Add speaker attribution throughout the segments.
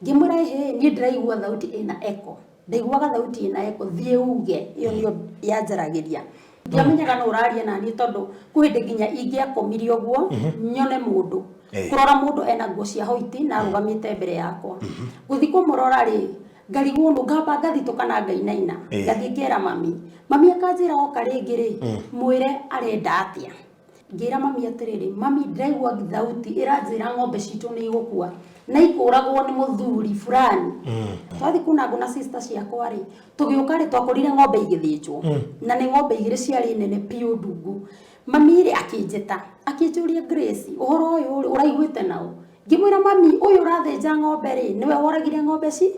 Speaker 1: Ngĩmwĩra ĩhĩ, niĩ ndĩraigua thauti ĩna echo. Ndaiguaga thauti ĩna echo, thiĩ uge, ĩyo nĩyo yanjaragĩria. Ndiamenyaga nũ ũraria naniĩ tondũ kwĩ hĩndĩ nginya ingĩakomire ũguo nyone mũndũ. Kũrora mũndũ ena nguo cia hoiti na arũgamĩte mbere yakwa. Gũthiĩ kũmũrora rĩ, ngarigwo nũ, ngamba ngathitũka na ngainaina. Ngathiĩ ngera mami. Mami akanjĩra oka rĩngĩ rĩ, mwĩre arenda atĩa. Ngĩra mami atĩrĩrĩ, mami ndĩraigua thauti ĩranjĩra ng'ombe citũ nĩ igũkua na ikũragwo nĩ mũthuri fulani. Twathiĩ kuna ngũ na sister ciakwa rĩ, tũgĩũka rĩ, twakorire ng'ombe igĩthĩnjwo na nĩ ng'ombe igĩrĩ ciarĩ nene biũ ndungu. Mami rĩ akĩnjĩta, akĩnjũria Grace, ũhoro ũyũ rĩ ũraiguĩte naũ? Ngĩmwĩra mami, ũyũ ũrathĩnja ng'ombe rĩ, nĩwe woragire ng'ombe ci?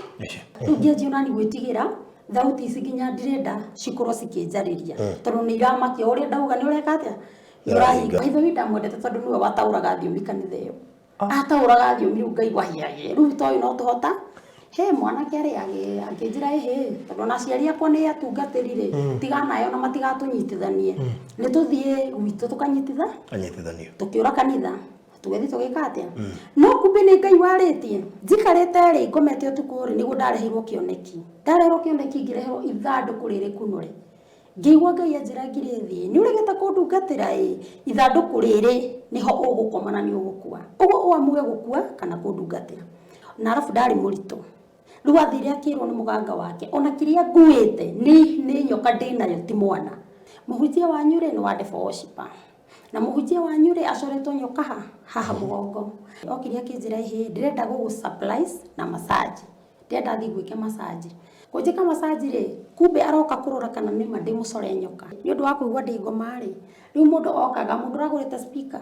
Speaker 1: Rĩu ngĩanjia onani gwĩtigĩra thauti ici nginya ndirenda cikorwo cikĩnjarĩria tondũ nĩ iramakia ũrĩa ndauga nĩ ũreka atĩa, nĩ ũrahinga. By the way ndamwendete tondũ nĩwe wataũraga thiomi kanitha ĩyo. Ataũraga thiomi rĩu ngaigua hiaye, rĩu ta ũyũ no tũhota. He mwanake arĩ akĩnjĩra ĩhĩ, tondũ ona aciari akwa nĩ atungatĩri rĩ, tiga nayo na matigatũnyitithanie, nĩ tũthiĩ gwitũ tũkanyititha
Speaker 2: Anyitithanio.
Speaker 1: Tũkĩũra kanitha, tũgĩthiĩ tũgĩka atĩa, no kumbe nĩ Ngai warĩtie. Njikarĩte rĩ, ngomete ũtukũ rĩ, nĩguo ndareheirwo kĩoneki. Ndareherwo kĩoneki, ngĩreherwo ithandũkũ rĩrĩ kunũre. Ngĩigua Ngai anjĩra ngirĩthiĩ, nĩ ũregete kũndungatĩra ĩ, ithandũkũ rĩrĩ nĩho ũgũkoma na nĩ ũgũkua. Ũguo ũamue gũkua kana kũndungatĩra. Na arabu ndarĩ mũritũ. Rĩu athire akĩrwo nĩ mũganga wake, ona kĩrĩa nguĩte nĩ nyoka ndĩnayo ti mwana. Mũhunjia wanyu rĩ nĩ wa devil worshiper. Na mũhunjia wanyu rĩ acoretwo nyoka ha haha mũgongo. Okire akĩnjĩra ĩhĩ, ndĩrenda gũgũ surprise na massage. Ndĩrenda thiĩ ngwĩke massage. Kũnjĩka massage rĩ, kumbe aroka kũrora kana nĩma ndĩmũcore nyoka. Nĩ ũndũ wa kũigua ndĩ ngoma rĩ, rĩu mũndũ okaga, mũndũ ũragũrĩte speaker,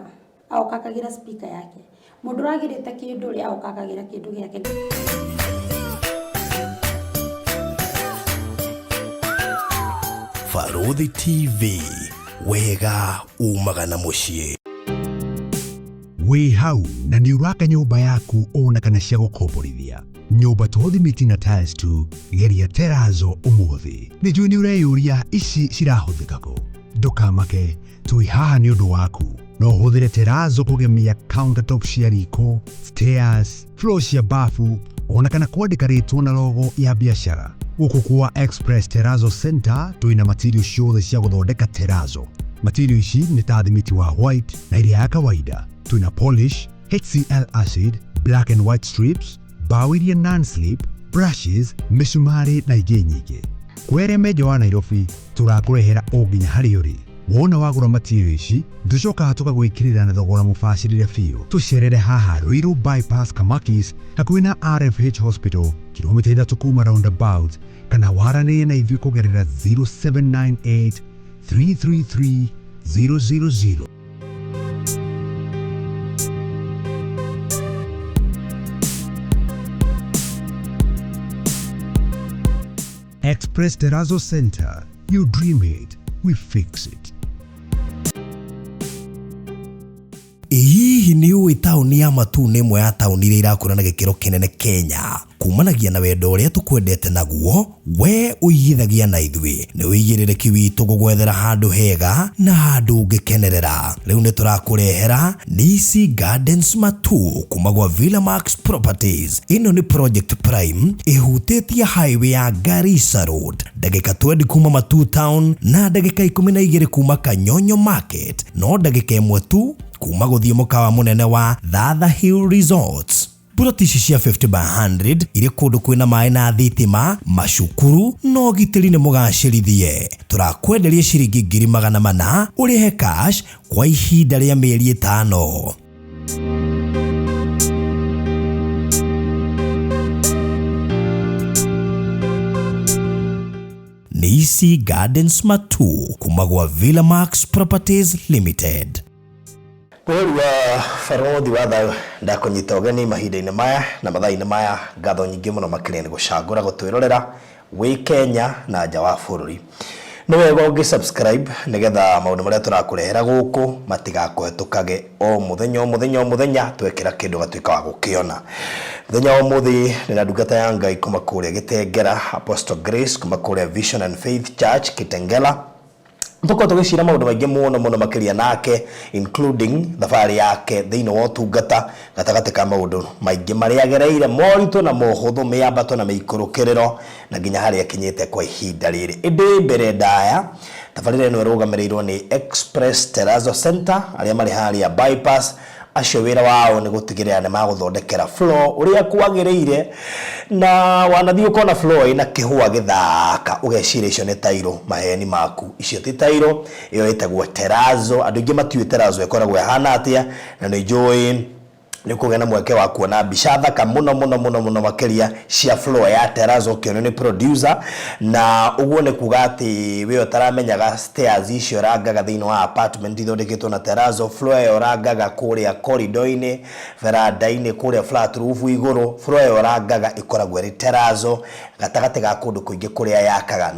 Speaker 1: agoka akagĩra speaker yake. Mũndũ ũragĩrĩte kĩndũ rĩ, agoka akagĩra kĩndũ gĩake.
Speaker 2: Barũthi TV, wega umaga na mũciĩ.
Speaker 3: Wĩ hau na nĩ ũraka nyũmba yaku ona kana cia gũkomborithia nyũmba to thimiti na tiles tu, geria terazo ũmũthĩ. Nĩ njũĩ nĩ ũreyũria ici cirahũthĩka kũ. Ndũkamake, twĩ haha nĩ ũndũ waku. No ũhũthĩre terazo kũgemia countertop cia riko, stairs, floor cia bafu ona kana kwandĩka rĩtwa na logo ya biacara. Gũkũ kwa Express Terrazzo Center twĩna material ciothe cia gũthondeka terrazzo. Material ici nĩ ta thimiti wa white na ĩrĩa ya kawaida. Twĩna polish, HCl acid, black and white strips, mbaũ iria non-slip, brushes, mĩcumarĩ na ingĩ nyingĩ. Kwĩ arĩa me nja wa Nairobi, tũrakũrehera o nginya harĩa ũrĩ. Wona wagũra material ici, tũcokaga tũkagwĩkĩrĩra na thogora mũbacĩrĩre biũ. Tũcerere haha Ruiru Bypass Kamakis, hakuhĩ na RFH Hospital, kilomita 3 kuma roundabout, kana waranĩrie na ithuĩ kũgerera 0798 333 000. Express Terrazzo Center. You dream it, we fix it.
Speaker 2: Ĩ hihi nĩ ũĩ taũni ya Matuu nĩ ĩmwe ya taũni iria irakũra na gĩkĩro kĩnene Kenya? Kumanagia na wendo ũrĩa tũkwendete naguo, we ũigithagia na ithuĩ. Nĩ ũigĩrĩrĩki witũ gũgwethera handũ hega na handũ ũngĩkenerera. Rĩu nĩ tũrakũrehera Nisi Gardens Matuu kuma gwa Villa Max Properties. Ĩno nĩ project prime ĩhutĩtie highway ya Garissa Road, ndagĩka 20 kuma Matuu Town na ndagĩka 12 kuma Kanyonyo Market, no ndagĩka 1 tu kuma gũthiĩ mũkawa mũnene wa Thatha Hill Resorts. Puroti ici cia 50 by 100 irĩ kũndũ kwĩna maĩ na thitima, macukuru na ũgitĩri nĩ mũgacĩrithie. Tũrakwenderia ciringi 400,000 ũrĩhe cash kwa ihinda rĩa mĩeri 5. Nisi Gardens Matuu kuma gwa Villa Max Properties Limited.
Speaker 4: Mwĩrori wa Barũthi wa Thayũ, ndakũnyita ũgeni mahinda-inĩ maya na mathaa-inĩ maya. Ngatho nyingĩ mũno makĩria nĩ gũcagũra gũtwĩrorera wĩ Kenya na nja wa bũrũri. Nĩ wega ũngĩ subscribe nĩgetha maũndũ marĩa tũrakũrehera gũkũ matigakũhetũkage o mũthenya o mũthenya o mũthenya twekĩra kĩndũ ũgatuĩka wa gũkĩona. Mũthenya wa ũmũthĩ ndĩna ndungata ya Ngai kuma kũrĩa Gĩtengera, Apostle Grace kuma kũrĩa Vision and Faith Church Kitengela. Tũkorwo tũgĩcira maũndũ maingĩ mũno mũno makĩria nake, including thabarĩ yake thĩinĩ wa ũtungata, gatagatĩ ka maũndũ maingĩ marĩa agereire, moritũ na mohũthũ, mĩambato na mĩikũrũkĩrĩro, na nginya harĩa akinyĩte kwa ihinda rĩrĩ. Ĩndĩ mbere ndaya, tabarĩra ĩno ĩrũgamĩrĩirwo nĩ Express Terrazzo Center, arĩa marĩ harĩa Bypass. Acio wĩra wao nĩ gũtigĩrĩra nĩ magũthondekera floor ũrĩa kwagĩrĩire, na wanathiĩ ũkona floor ĩna kĩhũa gĩthaka ũgeciria icio nĩ tairo. Maheni maku, icio ti tairo, ĩyo ĩtagwo terrazzo. Andũ aingĩ matiũĩ terrazzo ĩkoragwo ĩhana atĩa, na nĩ njũĩ nĩ ũkũgĩa na mweke wa kuona mbica thaka mũno mũno mũno mũno makĩria cia floor ya terrazzo ũkĩonio nĩ producer. Na ũguo nĩ kuga atĩ we ũtaramenyaga stairs icio ũrangaga thĩinĩ wa apartment ithondeketwo na terrazzo, floor ĩyo ũrangaga kũrĩa corridor-inĩ, veranda-inĩ, kũrĩa flat roof igũrũ, floor ĩyo ũrangaga ĩkoragwo ĩrĩ terrazzo gatagatĩ ga kũndũ kũingĩ kũrĩa yakaga.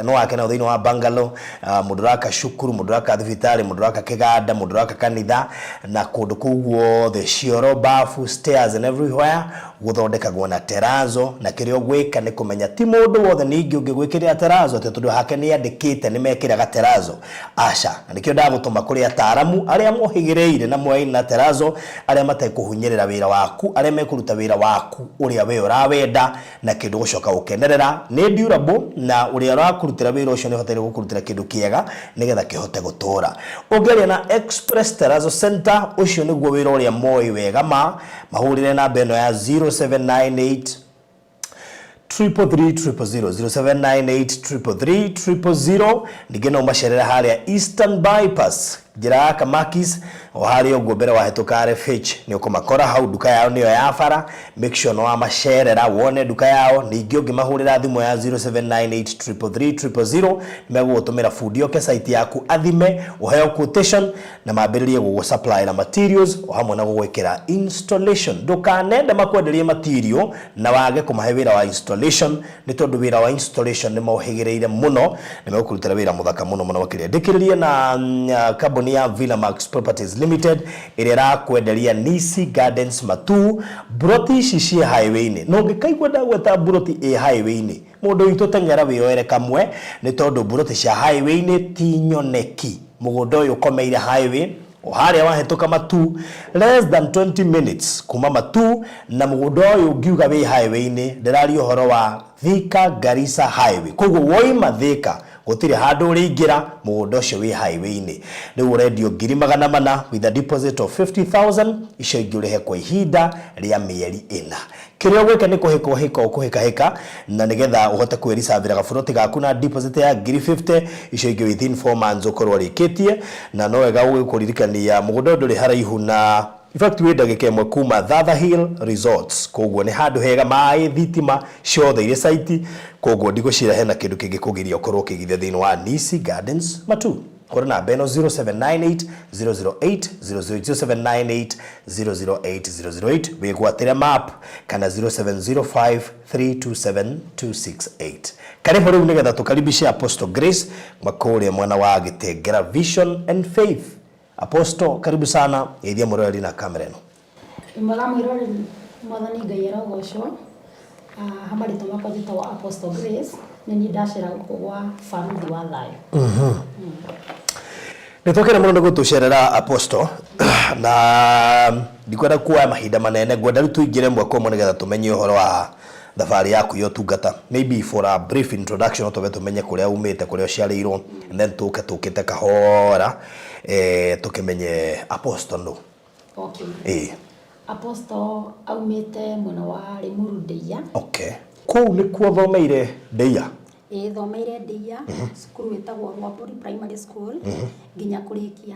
Speaker 4: No wake nayo thĩinĩ wa bungalow, mũndũ ũraka cukuru, mũndũ ũraka thibitarĩ, mũndũ ũraka kĩganda, mũndũ ũraka kanitha, na kũndũ kũu guothe, cioro, bafu, stairs and everywhere gũthondekagwo na terrazzo. Na kĩrĩa ũgwĩka nĩ kũmenya ti mũndũ wothe ningĩ ũngĩgwĩkĩrĩra terrazzo atĩ tondũ hake nĩ andĩkĩte nĩ mekĩraga terrazzo, aca. Na nĩkĩo ndagũtũma kũrĩ ataaramu arĩa mohĩgĩrĩire na moyaine na terrazzo, arĩa matekũhunyĩrĩra wĩra waku, arĩa mekũruta wĩra waku ũrĩa we ũrawenda, na kĩndũ gũcoka gũkenerera nĩ durable, na ũrĩa ũrakũrutĩra wĩra ũcio nĩ ũbataire gũkũrutĩra kĩndũ kĩega nĩgetha kĩhote gũtũra. Ũngĩaria na Express Terrazzo Center, ũcio nĩguo wĩra ũrĩa moĩ wega. Ma mahũrĩre namba ĩno ya 0798 333 000, 0798 333 000. Ningĩ no macerere harĩa Eastern Bypass, njĩra ya Kamakis, o harĩa ũguo mbere wahĩtũka RFH, nĩ ũkũmakora hau. Nduka yao nĩyo ya bara. Make sure no wamacerera wone nduka yao. Ningĩ ũngĩmahũrĩra thimũ ya 0798 333 000, nĩmegũgũtũmĩra bundi oke site yaku, athime, ũheo quotation na mambĩrĩrie gũgũ supply na materials o hamwe na gũgwĩkĩra installation. Ndũkanende makwenderie material na wage kũmahe wĩra wa installation, nĩ tondũ wĩra wa installation nĩ mohĩgĩrĩire mũno, nĩ megũkũrutĩra wĩra mũthaka mũno mũno makĩria. Ndĩkĩrĩrie na kambuni ya Villamax Properties Limited, ĩrĩa ĩrakwenderia Nisi Gardens Matuu. Mburoti ici ciĩ highway-inĩ, na ũngĩkaigua ndagweta mburoti ĩ highway-inĩ, mũndũ witũ, teng'era wĩyoere kamwe, nĩ tondũ mburoti cia highway-inĩ ti nyoneki. Mũgũnda ũyũ ũkomeire highway o harĩa wahĩtũka Matuu, less than 20 minutes kuma Matuu, na mũgũnda ũyũ ngiuga wĩ highway-inĩ, ndĩraria ũhoro wa Thika Garissa Highway. Koguo woima Thika gũtirĩ handũ ũrĩingĩra, mũgũnda ũcio wĩ highway-inĩ. Rĩu ũrendio 400,000 with a deposit of 50,000, icio ingĩ ũrĩhe kwa ihinda rĩa mĩeri 4. Kĩrĩa ũgwĩka nĩ kũhĩka ũhĩka ũkũhĩkahĩka, na nĩgetha ũhote kwĩricabĩra gaburoti gaku na deposit ya ngiri 50, icio ingĩ within 4 months ũkorwo ũrĩkĩtie. Na no wega gũkũririkania mũgũnda ũyũ ndũrĩ haraihu na, in fact, wĩ ndagĩka 1 kuma Thatha Hill Resorts, koguo nĩ handũ hega, maĩ, thitima ciothe irĩ site. Koguo ndigũcira hena kĩndũ kĩngĩkũgiria ũkorwo ũkĩigithia thĩinĩ wa Nisi Gardens Matuu. Hũra namba ĩno 0798 008 008, 0798 008 008, wĩgwatĩre map, kana 0705 327 268. Karibu. Rĩu nĩgetha tũkaribishe Apostle Grace makũrĩa mwena wa Gĩtengera Vision and Faith. Apostle, karibu sana, geithia mũroreri na kamera ĩno.
Speaker 1: Mwega mwĩroreri, Mwathani Ngai arogocwo. Ha marĩtwa makwa njĩtagwo Apostle Grace, nĩ niĩ ndacera gũkũ gwa Baruthi wa Thayũ.
Speaker 4: Nĩ twakena mũno nĩ gũtũcerera, Apostle, na ndikwenda kuoya mahinda manene. Ngwenda rĩu tũingĩre mwaka ũmwe nĩgetha tũmenye ũhoro wa thabarĩ yaku ya ũtungata. Maybe for a brief introduction, no twambe tũmenye kũrĩa umĩte, kũrĩa ũciarĩirwo, and then tũke tũkĩte kahora, tũkĩmenye Apostle nũ.
Speaker 1: Okay.
Speaker 4: Ĩĩ.
Speaker 1: Apostle aumĩte mwena wa Limuru, Ndeia.
Speaker 4: Okay, kũu nĩkuo thomeire, Ndeia?
Speaker 1: Ĩĩ, thomeire Ndeia, cukuru wĩtagwo Rwambũri Primary School nginya kũrĩkia.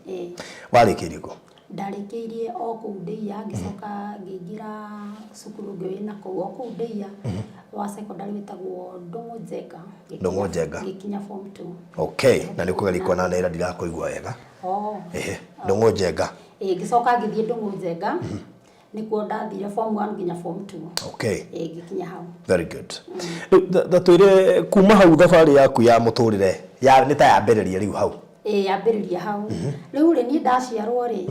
Speaker 1: Ĩĩ.
Speaker 4: Warĩkĩirie kũ?
Speaker 1: Ndarĩkĩirie o kũu Ndeia, ngĩcoka ngĩingĩra cukuru ũngĩ wĩna kũu o kũu Ndeia wa secondary wĩtagwo Ndũng'ũ Njenga.
Speaker 4: Ndũng'ũ Njenga.
Speaker 1: Ngĩkinya form 2.
Speaker 4: Okay, na nĩ kũgeria kuona nera ndirakũigua wega.
Speaker 1: Oh.
Speaker 4: Ehe, Ndũng'ũ Njenga.
Speaker 1: Ĩĩ, ngĩcoka ngĩthiĩ Ndũng'ũ Njenga, nĩkuo ndathire form 1 nginya form 2. Ĩĩ, ngĩkinya hau.
Speaker 4: Very good. Rĩu tatwĩre kuma hau thabarĩ yaku ya mũtũrĩre ya nĩ ta yambĩrĩria rĩu hau.
Speaker 1: Ĩĩ, yambĩrĩria hau. Rĩu rĩ, niĩ ndaciarwo rĩ,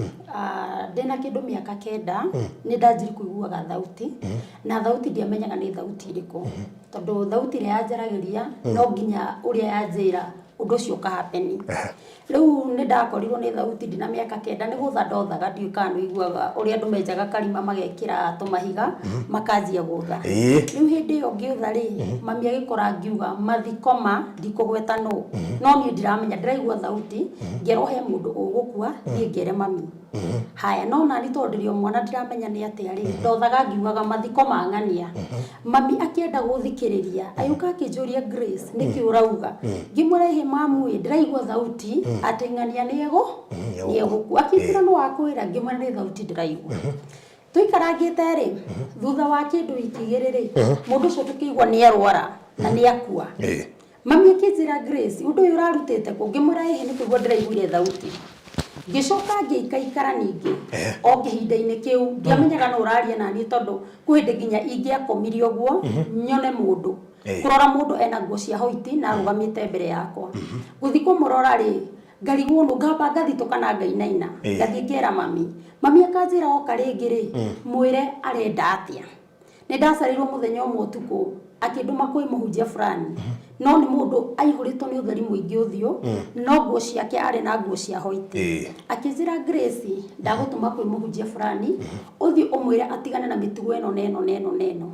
Speaker 1: ndĩna kĩndũ mĩaka 9, nĩ ndanjiri kũiguaga thauti, na thauti ndiamenyaga nĩ thauti ĩrĩkũ, tondũ thauti ĩrĩa yanjaragĩria no nginya ũrĩa yanjĩra. Ũndũ ũcio ũkahapeni. Rĩu nĩ ndakorirwo nĩ thauti ndina mĩaka 9, nĩ gũtha ndothaga, ndiũĩ kana nĩ ũiguaga ũrĩa andũ menjaga karima magekĩra tũmahiga makanjia gũtha. Rĩu hĩndĩ ĩyo ngĩũtha rĩ, mami agĩkora ngiuga mathiko ma ndikũgweta nũ, no niĩ ndiramenya, ndĩraigua thauti ngerwo he mũndũ ũgũkua, thiĩ ngere mami. Haya, no nani tondũ ndĩrĩ o mwana ndiramenya nĩ atĩa rĩ, ndothaga ngiugaga mathiko ma ng'ania. Mami akĩenda gũthikĩrĩria, agĩũka akĩnjũria, "Grace, nĩkĩ ũrauga?" Ngĩmwĩra, "Ĩhĩ mamu ĩ, ndĩraigua thauti atĩ ng'ania nĩ egũ nĩ egũkua." Akĩnjĩra, "Nũ wakwĩra?" Ngĩmwĩra, "Nĩ thauti ndĩraigua." Tũikarangĩte rĩ, thutha wa kĩndũ wiki 2 rĩ, mũndũ ũcio tũkĩigua nĩ arwara na nĩ akua. Mami akĩnjĩra, "Grace, ũndũ ũyũ ũrarutĩte kũ?" Ngĩmwĩra, "Ĩhĩ, nĩ kũigua ndĩraiguire thauti." Ngĩcoka ngĩikaikara ningĩ o kĩhinda-inĩ kĩu, ndiamenyaga nũ ũraria naniĩ tondũ kwĩ hĩndĩ nginya ingĩakomire ũguo nyone mũndũ. Kũrora mũndũ ena nguo cia hoiti na arũgamĩte mbere yakwa. Gũthiĩ kũmũrora rĩ, ngarigwo nũ, ngamba ngathitũka na ngainaina. Ngathiĩ ngera mami. Mami akanjĩra oka rĩngĩ rĩ, mwĩre arenda atĩa. Nĩ ndacereirwo mũthenya ũmwe ũtukũ, akĩndũma kwĩ mũhunjia fulani, no nĩ mũndũ aihũrĩtwo nĩ ũtheri mũingĩ ũthiũ, no nguo ciake arĩ na nguo cia hoiti. Akĩnjĩra, "Grace, ndagũtũma kwĩ mũhunjia fulani, ũthiĩ ũmwĩre atigane na mĩtugo ĩno na ĩno na ĩno na ĩno."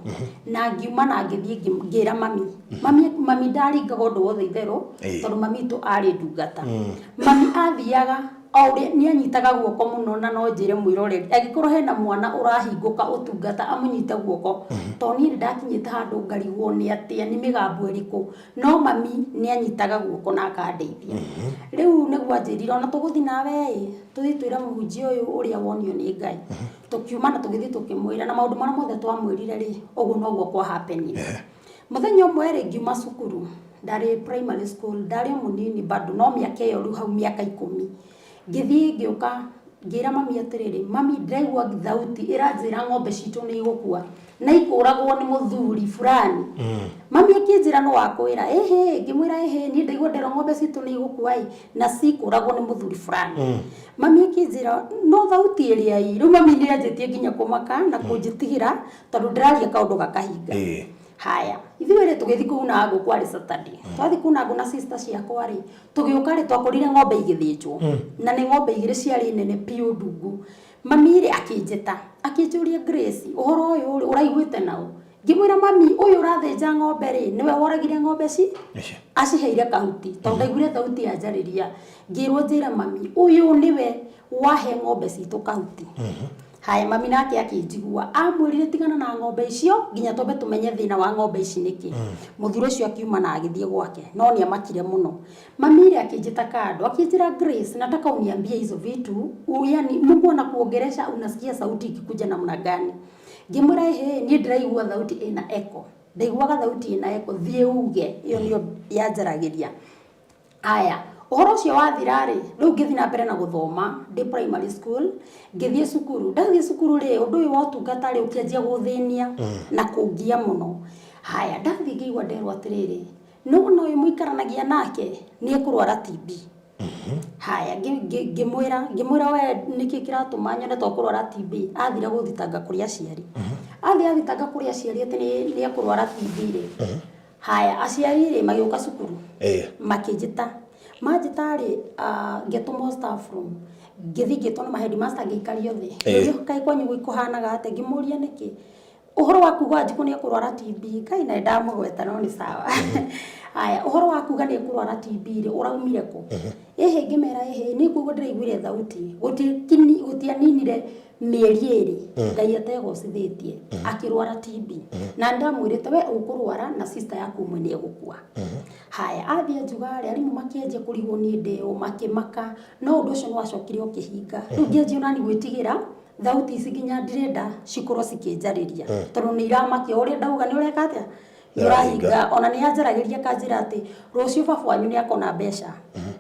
Speaker 1: Na ngiuma na ngĩthiĩ ngĩra mami. Mami, mami ndaringaga ũndũ wothe itherũ, tondũ mami witũ arĩ ndungata. Mami athiaga o ũrĩa nĩ anyitaga guoko mũno, na no njĩre mwĩroreri, angĩkorwo hena mwana ũrahingũka ũtungata, amũnyite guoko, tondũ niĩ nĩ ndakinyĩte handũ ngarigwo nĩ atĩa, nĩ mĩgambo ĩrĩkũ, no mami nĩ anyitaga guoko na akandeithia. Rĩu nĩguo anjĩrire, "Ona tũgũthiĩ nawe ĩ, tũthiĩ twĩre mũhunjia ũyũ ũrĩa wonio nĩ Ngai." Tũkiuma na tũgĩthiĩ tũkĩmwĩra, na maũndũ marĩa mothe twamwĩrire rĩ, ũguo noguo kwa happen. Mũthenya ũmwe rĩ, ngiuma cukuru, ndarĩ primary school, ndarĩ o mũnini bado, no mĩaka ĩyo rĩu hau mĩaka 10. Ngĩthiĩ ngĩũka ngĩra mami atĩrĩrĩ, "Mami, ndĩraigua thauti ĩranjĩra ng'ombe citũ nĩ igũkua na ikũragwo nĩ mũthuri fulani." Mami akĩnjĩra, "Nũ wakwĩra?" "Ĩhĩ." Ngĩmwĩra, "Ĩhĩ, niĩ ndaigua nderwo ng'ombe citũ nĩ igũkua ĩ na cikũragwo nĩ mũthuri fulani." Mami akĩnjĩra, "No thauti ĩrĩa ĩ." Rĩu mami nĩ anjĩtie nginya kũmaka na kũnjĩtigĩra tondũ ndĩraria kaũndũ gakahinga. Haya, ithuĩ rĩ, tũgĩthiĩ kuna ngũ, kwarĩ Saturday. Twathiĩ kuna ngũ na sister ciakwa rĩ, tũgĩũka rĩ, twakorire ng'ombe igĩthĩnjwo, na nĩ ng'ombe 2 ciarĩ nene biũ ndungu. Mami rĩ, akĩnjĩta, akĩnjũria, "Grace, ũhoro ũyũ rĩ, ũraiguĩte naũ?" Ngĩmwĩra, "Mami, ũyũ ũrathĩnja ng'ombe rĩ, nĩwe woragire ng'ombe ci aciheire kahuti, tondũ ndaiguire thauti yanjarĩria ngĩrwo njĩre mami ũyũ nĩwe wahe ng'ombe citũ kahuti." Haya, mami nake akĩnjigua, amwĩrire, "Tigana na ng'ombe icio nginya twambe tũmenye thĩna wa ng'ombe ici nĩkĩ." Mũthuri ũcio akiuma na agĩthiĩ gwake, no nĩ amakire mũno. Mami rĩ, akĩnjĩta kando, akĩnjĩra, "Grace, nataka uniambie hizo vitu, yani Mungu anakuongelesha, unasikia sauti ikikuja namna gani?" Ngĩmwĩra, "Ĩhĩ, niĩ ndĩraigua thauti ĩna echo, ndaiguaga thauti ĩna echo, thiĩ uge." Ĩyo nĩyo yanjaragĩria. Aya, ũhoro ũcio wathira rĩ, rĩu ngĩthiĩ na mbere na gũthoma ndĩ primary school, ngĩthiĩ cukuru. Ndathiĩ cukuru rĩ, ũndũ ũyũ wa ũtungata rĩ, ũkĩanjia gũthĩnia na kũngia mũno. Haya, ndathiĩ ngĩigua nderwo atĩrĩrĩ, "Nĩwona ũyũ mũikaranagia nake nĩ ekũrwara TB." Haya, ngĩmwĩra, "We nĩkĩ kĩratũma nyone to kũrwara TB?" Athire gũthitanga kũrĩ aciari. Athiĩ athitanga kũrĩ aciari atĩ nĩ ekũrwara TB rĩ. Haya, aciari rĩ, magĩũka cukuru. Makĩnjĩta. Manjĩta rĩ, ngĩtũmwo staff room. Ngĩthiĩ ngĩtwo nĩ ma headmaster, ngĩikario thĩ. Ngĩũrio, "Kaĩ kwanyu kũhanaga atĩa?" Ngĩmũria, "Nĩkĩ?" "Ũhoro wa kuga Wanjikũ nĩ ekũrwara TB." Kai na ndamũgweta, no nĩ sawa. "Haya, ũhoro wa kuga nĩ ekũrwara TB rĩ, ũraumire kũ?" Ĩhĩ, ngĩmera, "Ĩhĩ, nĩ kũigua ndĩraiguire thauti." Gũtianinire mĩeri 2 Ngai ategocithĩtie akĩrwara TB. Na ndamwĩrĩte, "We ũkũrwara na sister yaku ũmwe nĩ egũkua." Haya, athiĩ anjuga rĩ, arimũ makĩanjia kũrigwo niĩ ndĩ ũ, makĩmaka, no ũndũ ũcio nĩ wacokire ũkĩhinga. Rĩu ngĩanjia onani gwĩtigĩra thauti ici, nginya ndirenda cikorwo cikĩnjarĩria tondũ nĩ iramakia. Ũrĩa ndauga nĩ ũreka atĩa, nĩ ũrahinga. Ona nĩ yanjaragĩria kanjĩra atĩ rũciũ baba wanyu nĩ akona mbeca.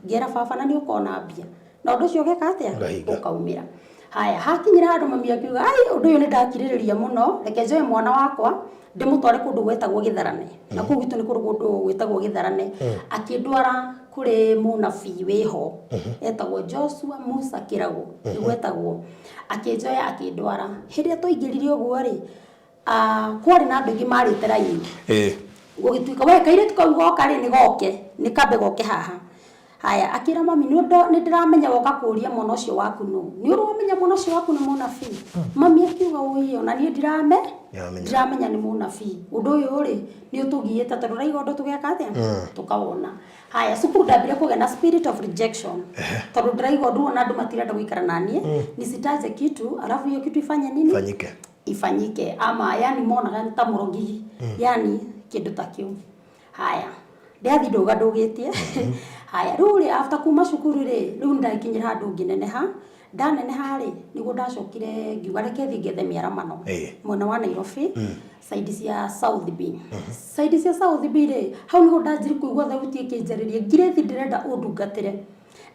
Speaker 1: Ngera baba na nĩ ũkona mbia, na ũndũ ũcio ũgeka atĩa?
Speaker 4: Ũkahinga.
Speaker 1: Ũkaumĩra. Haya, hakinyĩra handũ mami akiuga, "Ai, ũndũ ũyũ nĩ ndakirĩrĩria mũno, reke njoe mwana wakwa ndĩmũtware kũndũ gwetagwo Gĩtharane." Na kũu gwitũ nĩ kũrĩ kũndũ gwĩtagwo Gĩtharane. Akĩndwara kũrĩ mũnabii wĩho etagwo Joshua Musa Kĩrago, nĩguo etagwo. Akĩnjoya akĩndwara. Hĩndĩ ĩrĩa twaingĩrire ũguo rĩ, kwarĩ na andũ aingĩ marĩte raini. Gũgĩtuĩka we kairĩtu kau goka rĩ, nĩ goke, nĩ kambe goke haha. Haya, akĩra mami, nĩ ndĩramenya woka kũũria mwana ũcio waku nũ. Nĩ ũramenya mwana ũcio waku nĩ mũnabii? Mami akiuga, ũi, ona niĩ ndirame
Speaker 4: Ndiramenya.
Speaker 1: Ndiramenya nĩ mũnabii. Ũndũ ũyũ rĩ, nĩ ũtũgiĩte tondũ ũraiga ũndũ tũgeka atĩa, tũkawona. Haya, cukuru ndambire kũgĩa na spirit of rejection tondũ ndĩraigua ũndũ ona andũ matirenda gũikara na niĩ, nisitaje kitu alafu hiyo kitu ifanye nini?
Speaker 4: Fanyike.
Speaker 1: Ifanyike, ama yani monaga ta mũrogi, yani kĩndũ ta kĩu. Haya, ndĩrathiĩ ndũga ndũgĩtie. Haya, rĩu rĩ, after kuma cukuru rĩ, rĩu nĩndakinyire handũ ngĩneneha. Ndaneneha rĩ, nĩguo ndacokire ngiuga reke thiĩ ngethe mĩaramano mwena wa Nairobi, side cia South B. Side cia South B rĩ, hau nĩho ndanjirie kũigua thauti ĩkĩnjarĩria, "Ngirĩthi, ndĩrenda ũndungatĩre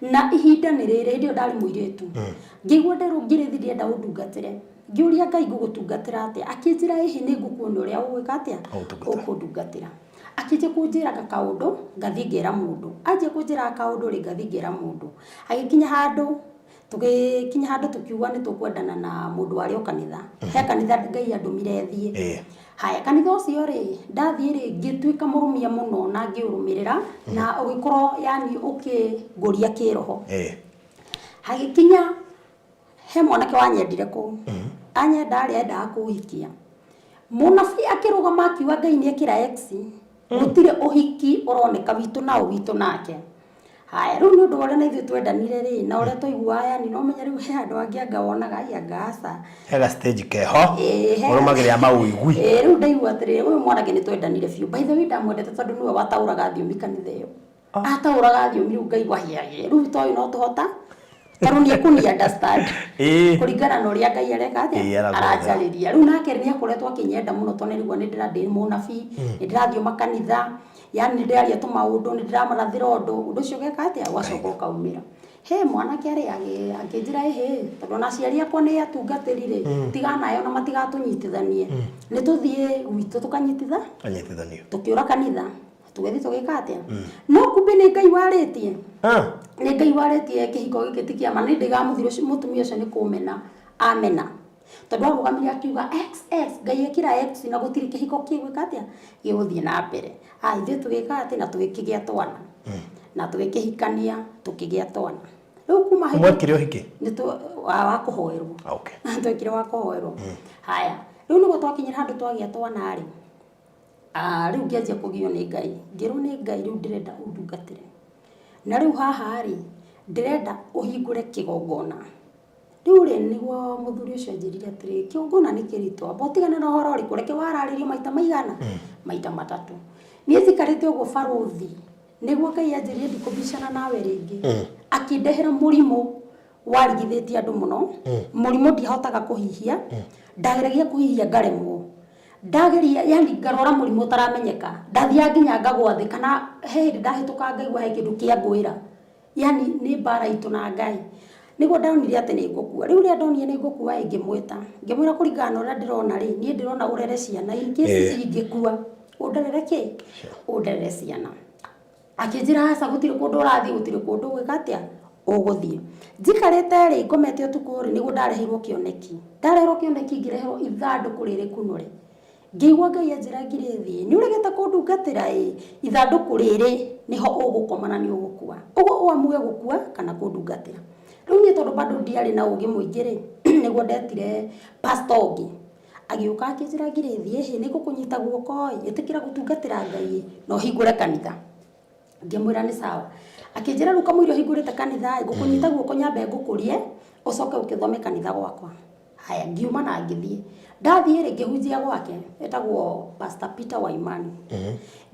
Speaker 1: na ihinda nĩ rĩrĩ." Hĩndĩ ĩyo ndarĩ mũirĩtu, ngĩigua nderwo, "Ngirĩthi, ndĩrenda ũndungatĩre." Ngĩũria Ngai, "Ngũgũtungatĩra atĩa?" Akĩnjĩra, "Ĩhĩ, nĩ ngũkuonia ũrĩa ũgwĩka atĩa."
Speaker 4: Ũgũtungatĩra.
Speaker 1: Ũkũndungatĩra. Akĩnjia kũnjĩraga kaũndũ, ngathiĩ ngera mũndũ. Anjia kũnjĩraga kaũndũ rĩ, ngathiĩ ngera mũndũ. Agĩkinya handũ, tũgĩkinya handũ tũkiuga nĩ tũkwendana na mũndũ warĩ o kanitha. He kanitha Ngai andũmire thiĩ. Haya, kanitha ũcio rĩ, ndathiĩ rĩ, ngĩtuĩka mũrũmia mũno na ngĩũrũmĩrĩra na ũgĩkorwo yani ũkĩngũria kĩroho. Hagĩkinya he mwanake wanyendire kũu. Anyenda rĩ, endaga kũhikia. Mũnabii akĩrũgama akiuga Ngai nĩ ekĩra X, gũtirĩ ũhiki ũroneka witũ nao witũ nake. Haya, rĩu nĩ ũndũ wa ũrĩa na ithuĩ twendanire rĩ, na ũrĩa twaiguaga, yani no menye rĩu he andũ angĩ anga wonaga ai anga aca.
Speaker 4: Hega stage keho.
Speaker 1: Ĩĩ,
Speaker 4: Mũrũmagĩrĩra mawĩigwi.
Speaker 1: Ĩĩ, rĩu ndaigua atĩrĩrĩ, ũyũ mwanake nĩ twendanire biũ. By the way, ndamwendete tondũ nĩwe wataũraga thiomi kanitha ĩyo. Ataũraga thiomi, rĩu ngaigua hĩahĩ. Rĩu ta ũyũ no tũhota tondũ nĩ ekũni understand kũringana na ũrĩa Ngai areka atĩa,
Speaker 4: Arakwethera.
Speaker 1: Aranjarĩria. Rĩu nake nĩ akoretwo akĩnyenda mũno tondũ nĩrĩgua nĩ ndĩra ndĩ mũnabii, nĩ ndĩrathiĩ makanitha, yani nĩ ndĩraria tũmaũndũ, nĩ ndĩramarathĩra ũndũ, ũndũ ũcio ũgeka atĩa, ũgacoka ũkaumĩra. He mwanake arĩ akĩnjĩra, ĩhĩ, tondũ ona aciari akwa nĩ atungatĩri rĩ, tiga nayo na matigatũnyitithanie, nĩ tũthiĩ gwitũ tũkanyititha
Speaker 4: Anyitithanio.
Speaker 1: Tũkĩũra kanitha, tũgĩthiĩ tũgĩka atĩa, no kumbe nĩ Ngai warĩtie. Nĩ Ngai warĩtie kĩhiko gĩkĩ ti kĩama. Nĩ ndĩgamuthire ũcio mũtumia ũcio nĩ kũmena amena, tondũ arũgamire akiuga x x, Ngai ekĩra x na gũtirĩ kĩhiko kĩgwĩka atĩa, gĩgũthiĩ na mbere. Ah, ithuĩ tũgĩka atĩ na tũgĩkĩgĩa twana na tũgĩkĩhikania, tũkĩgĩa twana. Rĩu kuma hĩndĩ
Speaker 4: Mwekire ũhiki?
Speaker 1: Nĩ wa kũhoerwo. Twekire wa kũhoerwo. Haya, rĩu nĩguo twakinyire handũ twagĩa twana rĩ, ah, rĩu ngĩanjia kũgio nĩ Ngai. Ngĩrwo nĩ Ngai, "Rĩu ndĩrenda ũndungatĩre na rĩu haha rĩ, ndĩrenda ũhingũre kĩgongona." Rĩu rĩ, nĩguo mũthuri ũcio anjĩrire atĩrĩ, "Kĩgongona nĩ kĩritũ, amba ũtigane na ũhoro ũrĩkũ, reke wararĩrio maita maigana maita matatũ." Niĩ njikarĩte ũguo barũthi, nĩguo Ngai anjĩrire, "Ndikũbicana nawe rĩngĩ." Akĩndehera mũrimũ warigithĩtie andũ mũno, mũrimũ ndiahotaga kũhihia. Ndageragia kũhihia ngaremwo, ndageria yani ngarwara mũrimũ ũtaramenyeka. Ndathiaga nginya ngagwa thĩ, kana he hĩndĩ ndahĩtũka ngaigua he kĩndũ kĩangwĩra, yani nĩ mbara itũ na Ngai. Nĩguo ndonire atĩ nĩ ngũkua. Rĩu rĩrĩa ndonire nĩ ngũkua ĩ, ngĩmwĩta, ngĩmwĩra, "Kũringana na ũrĩa ndĩrona rĩ, niĩ ndĩrona ũrere ciana in case ingĩkua, ũnderere kĩ, ũnderere ciana." Akĩnjĩra, "Aca, gũtirĩ kũndũ ũrathiĩ, gũtirĩ kũndũ ũgwĩka atĩa, ũgũthiĩ." Njikarĩte rĩ, ngomete ũtukũ rĩ, nĩguo ndareheirwo kĩoneki. Ndareherwo kĩoneki, ngĩreherwo ithandũkũ rĩrĩ kunũre. Ngĩigua Ngai anjĩra, "Ngirĩthi, nĩ ũregete kũndungatĩra ĩ, ithandũkũ rĩrĩ nĩho ũgũkoma na nĩ ũgũkua. Ũguo ũamue gũkua kana kũndungatĩra." Rĩu niĩ tondũ bado ndiarĩ na ũgĩ mũingĩ rĩ, nĩguo ndetire pastor ũngĩ. Agĩũka akĩnjĩra, "Ngirĩthi, ĩhĩ, nĩ ngũkũnyita guoko ĩ, ĩtĩkĩra gũtungatĩra Ngai ĩ, na ũhingũre kanitha." Ngĩmwĩra nĩ sawa. Akĩnjĩra, "Rĩu kamũira ũhingũrĩte kanitha ĩ, ngũkũnyita guoko nyambe ngũkũrie, ũcoke ũkĩthome kanitha gwakwa." Haya, ngiuma na ngĩthiĩ. Ndathiĩ rĩ, ngĩhunjia gwake, etagwo Pastor Peter Waimani.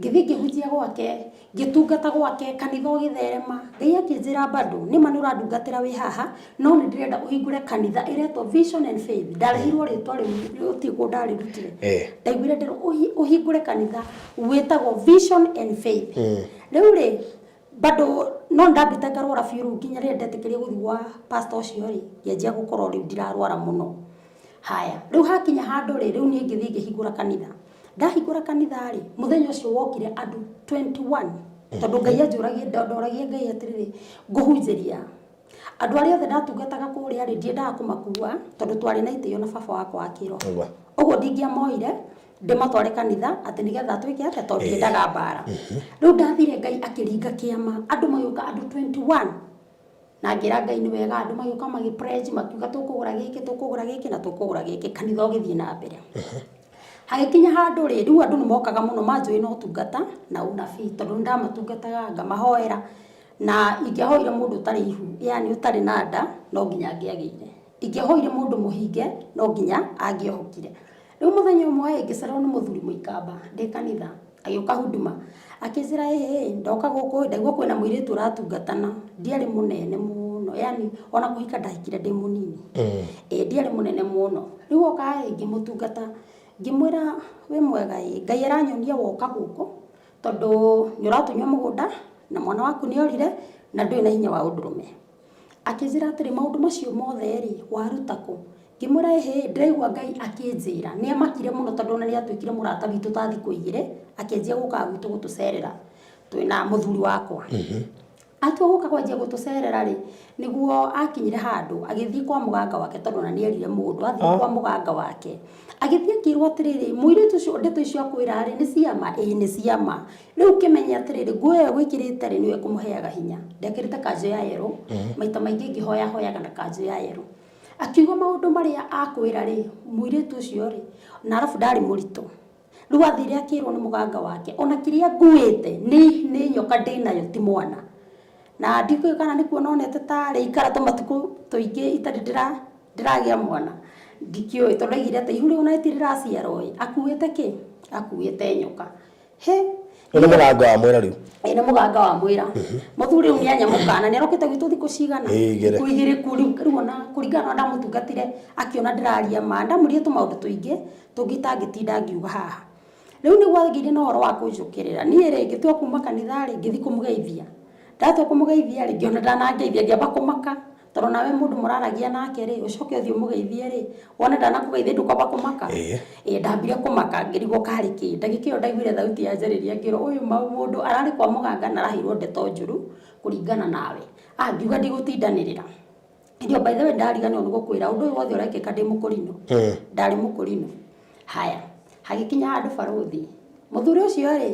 Speaker 1: Ngĩthiĩ ngĩhunjia gwake, ngĩtungata gwake, kanitha ũgĩtherema. Ngai akĩnjĩra, "Bado nĩma nĩ ũrandungatĩra wĩ haha, no nĩ ndĩrenda ũhingũre kanitha ĩretwo Vision and Faith." Ndareheirwo rĩtwa rĩu, gũtirĩ kũndũ ndarĩrutire. Ndaiguire ndĩrwo ũhingũre kanitha wĩtagwo Vision and Faith. Rĩu rĩ, bado no ndambĩte ngarwara biũ. Rĩu nginya rĩrĩa ndetĩkĩria gũthiĩ gwa pastor ũcio rĩ, ngĩanjia gũkorwo rĩu ndirarwara mũno. Haya, rĩu hakinya handũ rĩ, rĩu niĩ ngĩthiĩ ngĩhingũra kanitha. Ndahingũra kanitha rĩ, mũthenya ũcio wokire andũ 21, tondũ Ngai anjũragia, ndoragia Ngai atĩrĩrĩ, ngũhunjĩria andũ arĩa othe ndatungataga kũrĩa rĩ, ndiendaga kũmakua tondũ twarĩ na itĩo na baba wakwa wa kĩroho.
Speaker 4: Ũguo.
Speaker 1: Ũguo ndingĩamoire. Ndĩmatware kanitha atĩ nĩgetha twĩke atĩa, tondũ ndiendaga mbara. Rĩu ndathire, Ngai akĩringa kĩama, andũ magĩũka, andũ 21, na ngĩra Ngai nĩ wega. Andũ magĩũka magĩ pledge, makiuga tũkũgũra gĩkĩ, tũkũgũra gĩkĩ na tũkũgũra gĩkĩ. Kanitha ũgĩthiĩ na mbere. Hagĩkinya handũ rĩ, rĩu andũ nĩ mokaga mũno manjũĩ na ũtungata na ũnabii, tondũ nĩ ndamatungataga, ngamahoera, na ingĩahoire mũndũ ũtarĩ ihu, yani ũtarĩ na nda, no nginya angĩagĩire. Ingĩahoire mũndũ mũhinge, no nginya angĩohokire. Rĩu mũthenya ũmwe ĩ, ngĩcererwo nĩ mũthuri mũikamba ndĩ kanitha, agĩũka huduma, akĩnjĩra, ĩhĩ, ndoka gũkũ ndaigua kwĩna mũirĩtu ũratungatana. Ndiarĩ mũnene mũno, yani ona kũhika ndahikire ndĩ mũnini, ĩ ndiarĩ mũnene mũno. Rĩu oka ĩ, ngĩmũtungata, ngĩmwĩra, wĩ mwega? Ĩ, Ngai aranyonia woka gũkũ tondũ nĩ ũratunywo mũgũnda na mwana waku nĩ orire na ndũrĩ na hinya wa ũndũrũme. Akĩnjĩra atĩrĩ, maũndũ macio mothe rĩ, waruta kũ? Ngĩmwĩra, ĩhĩ, ndĩraigua Ngai akĩnjĩra. Nĩ amakire mũno, tondũ ona nĩ atuĩkire mũrata witũ ta thikũ 2, akĩanjia gũkaga gwitũ gũtũcerera twĩna mũthuri wakwa. Atua gũka kwanjia gũtũcerera rĩ, nĩguo akinyire handũ agĩthiĩ kwa mũganga wake, tondũ ona nĩ erire mũndũ athiĩ kwa mũganga wake, agĩthiĩ akĩrwo atĩrĩrĩ, mũirĩtu ũcio ndeto icio akwĩra rĩ, nĩ ciama? Ĩĩ, nĩ ciama. Rĩu kĩmenye atĩrĩrĩ, nguo ĩyo gwĩkĩrĩte rĩ, nĩwe ĩkũmũheaga hinya. Ndekĩrĩte kanjũ ya yerũ, maita maingĩ ngĩhoya hoyaga na kanjũ ya yerũ. Akiuga maũndũ marĩa akwĩra rĩ, mũirĩtu ũcio rĩ, na arabu ndarĩ mũritũ. Rĩu athire akĩrwo nĩ mũganga wake, ona kĩrĩa nguĩte nĩ nyoka ndĩnayo, ti mwana. Na ndikũĩ kana nĩ kuona onete tarĩ ikara tũmatukũ tũingĩ itarĩ ndĩragĩa mwana. Ndikĩũĩ, tondũ aigire atĩ ihu rĩu ona rĩtirĩ rĩraciarwo ĩ, akuĩte kĩ? Akuĩte nyoka. He.
Speaker 4: Nĩ mũganga wa mwĩra rĩu?
Speaker 1: Ĩ, nĩ mũganga wa mwĩra. Mũthuri rĩu nĩ anyamũka na nĩ arokĩte gwitũ thikũ cigana?
Speaker 4: 2.
Speaker 1: Thikũ 2 ku rĩu ona kũringana na ndamũtungatire, akĩona ndĩraria ma, ndamwĩrire tũmaũndũ tũingĩ tũngĩ itangĩtinda ngiuga haha. Rĩu nĩ gwagĩire na ũhoro wa kũnjũkĩrĩra. Niĩ rĩ, ngĩtua kuma kanitha rĩ, ngĩthiĩ kũmũgeithia. Ndatua kũmũgeithia rĩ, ngĩona ndanangeithia, ngĩamba kũmaka, tondũ nawe mũndũ mũraragia nake rĩ, ũcoke ũthiĩ ũmũgeithie rĩ, wone ndanakũgeithia, ndũkwamba kũmaka? Ĩĩ, ndambire kũmaka, ngĩrigwo karĩ kĩ. Ndagĩka ĩyo ndaiguire thauti yanjarĩria, ngĩrwo ũyũ mũndũ ararĩ kwa mũganga na araheirwo ndeto njũru kũringana nawe. Ah, ngiuga ndigũtindanĩrĩra. Hĩndĩ ĩyo, by the way, ndariganĩrwo nĩ gũkwĩra ũndũ ũyũ wothe ũrekĩka ndĩ mũkũrinũ. Ndarĩ mũkũrinũ. Haya, hagĩkinya handũ, barũthi, mũthuri ũcio rĩ,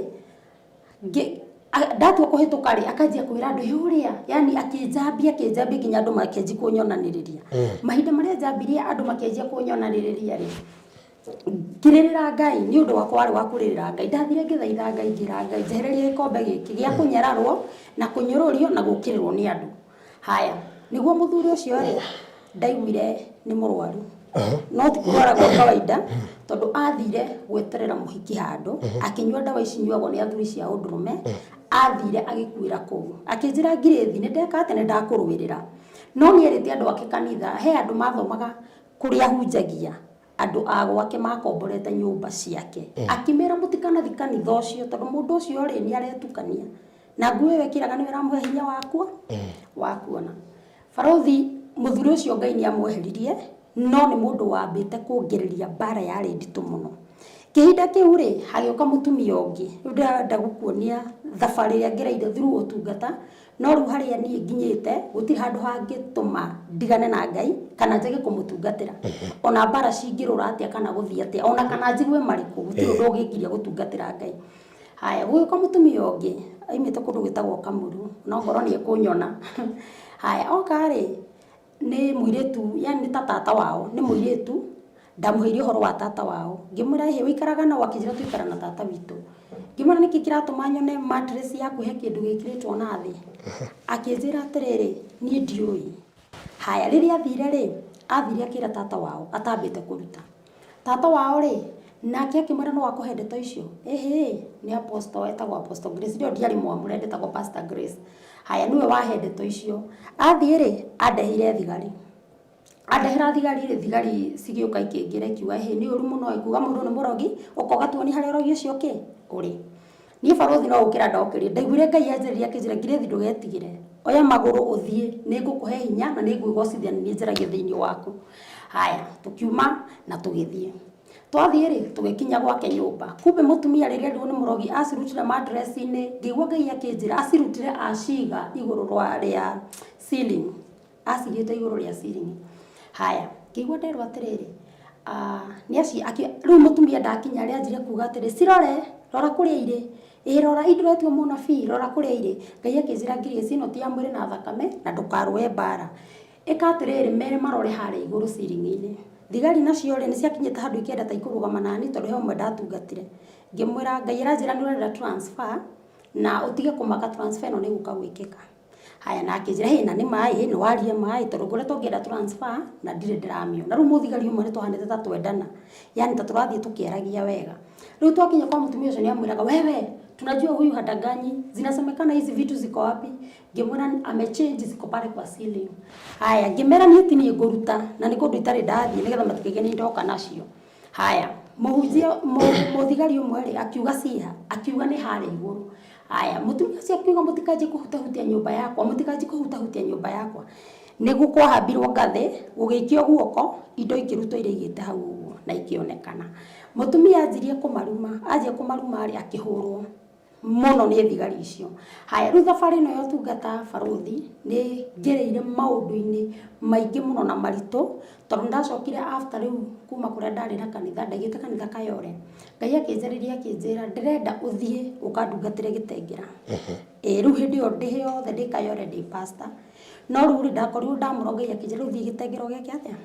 Speaker 1: ndatua kũhĩtũka rĩ, akanjia kwĩra andũ, ĩ ũrĩa, yani akĩnjambia, akĩnjambia nginya andũ makĩanjia kũnyonanĩrĩria. Mahinda marĩa njambirie andũ makĩanjia kũnyonanĩrĩria rĩ, ngĩrĩrĩra Ngai. Nĩ ũndũ wakwa warĩ wa kũrĩrĩra Ngai. Ndathire ngĩthaitha Ngai, ngĩra Ngai, njehereria gĩkombe gĩkĩ gĩa kũnyararwo na kũnyũrũrio na gũũkĩrĩrwo nĩ andũ. Haya, nĩguo mũthuri ũcio rĩ, ndaiguire nĩ mũrwaru, no ti kũrwara gwa kawaida, tondũ athire gweterera mũhiki handũ, akĩnyua ndawa ici nyuagwo nĩ athuri cia ũndũrũme, athire agĩkuĩra kũu. Akĩnjĩra, ngirĩthi, nĩ ndeka atĩ nĩ ndakũrũĩrĩra, no nĩ erĩte andũ ake kanitha, he andũ mathomaga kũrĩa hunjagia, andũ a gwake makomborete nyũmba ciake, akĩmera mũtikanathi kanitha ũcio, tondũ mũndũ ũcio rĩ, nĩ aretukania na nguo ĩyo ĩkĩraga nĩwe ĩramũhe hinya wakuo wa kuona. Barũthi, mũthuri ũcio Ngai nĩ amweheririe, no nĩ mũndũ wambĩte kũngĩrĩria mbara yarĩ nditũ mũno. Kĩhinda kĩu rĩ, hagĩũka mũtumia ũngĩ. Rĩu ndĩrenda gũkuonia thabarĩ ĩrĩa ngereire through ũtungata, no rĩu harĩa niĩ nginyĩte, gũtirĩ handũ hangĩtũma ndigane na Ngai kana njage kũmũtungatĩra. Ona mbara cingĩrũra atĩa kana gũthiĩ atĩa, ona kana njigue marĩkũ, gũtirĩ ũndũ ũngĩngiria gũtungatĩra Ngai. Haya, gũgĩũka mũtumia ũngĩ aimĩte kũndũ gwĩtagwo Kamuru, no ngorwo nĩ ekũnyona. Haya, oka rĩ, nĩ mũirĩtu, yani nĩ ta tata wao, nĩ mũirĩtu. Ndamũheire ũhoro wa tata wao, ngĩmwĩra, ĩhĩ, ũikaraga nao? Akĩnjĩra, tũikara na tata witũ. Ngĩmwĩra, nĩkĩ kĩratũma nyone mattress yaku he kĩndũ gĩkĩrĩtwo na thĩ? Akĩnjĩra atĩrĩrĩ, niĩ ndiũĩ. Haya, rĩrĩa athire rĩ, athire akĩra tata wao atambĩte kũruta. Tata wao rĩ, nake akĩmwĩra no akũhe ndeto icio. Ĩhĩ, nĩ apostle etagwo Apostle Grace, ndio ndiarĩ mwamũre, ndetagwo Pastor Grace. Haya, nĩwe wahe ndeto icio. Athiĩ rĩ, andeheire thigari. Andehera thigari rĩ, thigari cigĩũka ikĩingĩra, ikiuga, ĩhĩ, nĩ ũru mũno ĩ, kuga mũndũ nĩ mũrogi, ũkoga tuoni harĩa ũrogi ũcio kĩ ũrĩ. Niĩ barũthi no gũkĩra ndokĩrire, ndaiguire Ngai anjĩrĩria, akĩnjĩra, Ngirĩthi, ndũgetigĩre, oya magũrũ ũthiĩ, nĩ ngũkũhe hinya na nĩ ngwĩgocithia, nĩ niĩ njaragia thĩinĩ waku. Haya, tũkiuma na tũgĩthiĩ. Twathiĩ rĩ, tũgĩkinya gwake nyũmba, kumbe mũtumia rĩrĩa erirwo nĩ mũrogi acirutire mattress-inĩ, ngĩigua Ngai akĩnjĩra acirutire aciga igũrũ rĩa ceiling, acigĩte igũrũ rĩa ceiling. Haya, ngĩigua nderwo atĩrĩrĩ, Ah, nĩ aci rĩu mũtumia ndakinya rĩ anjire kuga atĩrĩ, cirore, rora kũrĩa irĩ. Ĩ rora indũretio mũnabii, rora kũrĩa irĩ. Ngai akĩnjĩra Grace, ĩno ti ya mwĩrĩ na thakame na ndũkarũe mbara. Ĩka atĩrĩrĩ, mere marore harĩa igũrũ ceiling-inĩ. Thigari nacio rĩ, nĩ ciakinyĩte handũ ikĩenda ta ikũrũgama nani tondũ he ũmwe ndatungatire. Ngĩmwĩra Ngai aranjĩra nĩ ũrenda transfer na ũtige kũmaka transfer ĩno nĩ ĩgũka gwĩkĩka. Haya na akĩnjĩra hĩ na nĩ maĩ nĩ warie maĩ tondũ ngoretwo ngĩenda transfer na ndirĩ ndĩramĩona. Rĩu mũthigari ũmwe nĩ twahanĩte ta twendana, yani ta tũrathiĩ tũkĩaragia wega. Rĩu twakinya kwa mũtumia ũcio nĩ amwĩraga wewe tunajua huyu hadanganyi, zinasemekana hizi vitu ziko wapi? Ngĩmwĩra amechange ziko pale kwa ceiling. Haya ngĩmera niĩ ti niĩ ngũruta na nĩ kũndũ itarĩ ndathiĩ nĩgetha matikaigue nĩ ndoka nacio. Haya mũhunjia mũthigari ũmwe rĩ akiuga ciha, akiuga nĩ harĩa igũrũ. Haya mũtumia ũcio akiuga mũtikanjie kũhutahutia nyũmba yakwa, mũtikanjie kũhutahutia nyũmba yakwa. Nĩguo kwahambirwo ngathĩ, gũgĩikio guoko, indo ikĩrutwo iria igĩte hau ũguo na ikĩonekana. Mũtumia anjirie kũmaruma, anjia kũmaruma rĩ akĩhũrwo mũno nĩ thigari icio. Haya rĩu thabarĩ ĩno ya ũtungata barũthi nĩ ngereire maũndũ-inĩ maingĩ mũno na maritũ tondũ ndacokire after rĩu kuma kũrĩa ndarĩ na kanitha, ndaigĩte kanitha Kayole. Ngai akĩnjarĩria akĩnjĩra ndĩrenda ũthiĩ ũkandungatĩre Gĩtengera. Ĩĩ rĩu hĩndĩ ĩyo ndĩ yothe ndĩ Kayole ndĩ pastor. No rĩu rĩ ndakorirwo ndamũra Ngai akĩnjĩra rĩu thiĩ Gĩtengera ũgeke atĩa?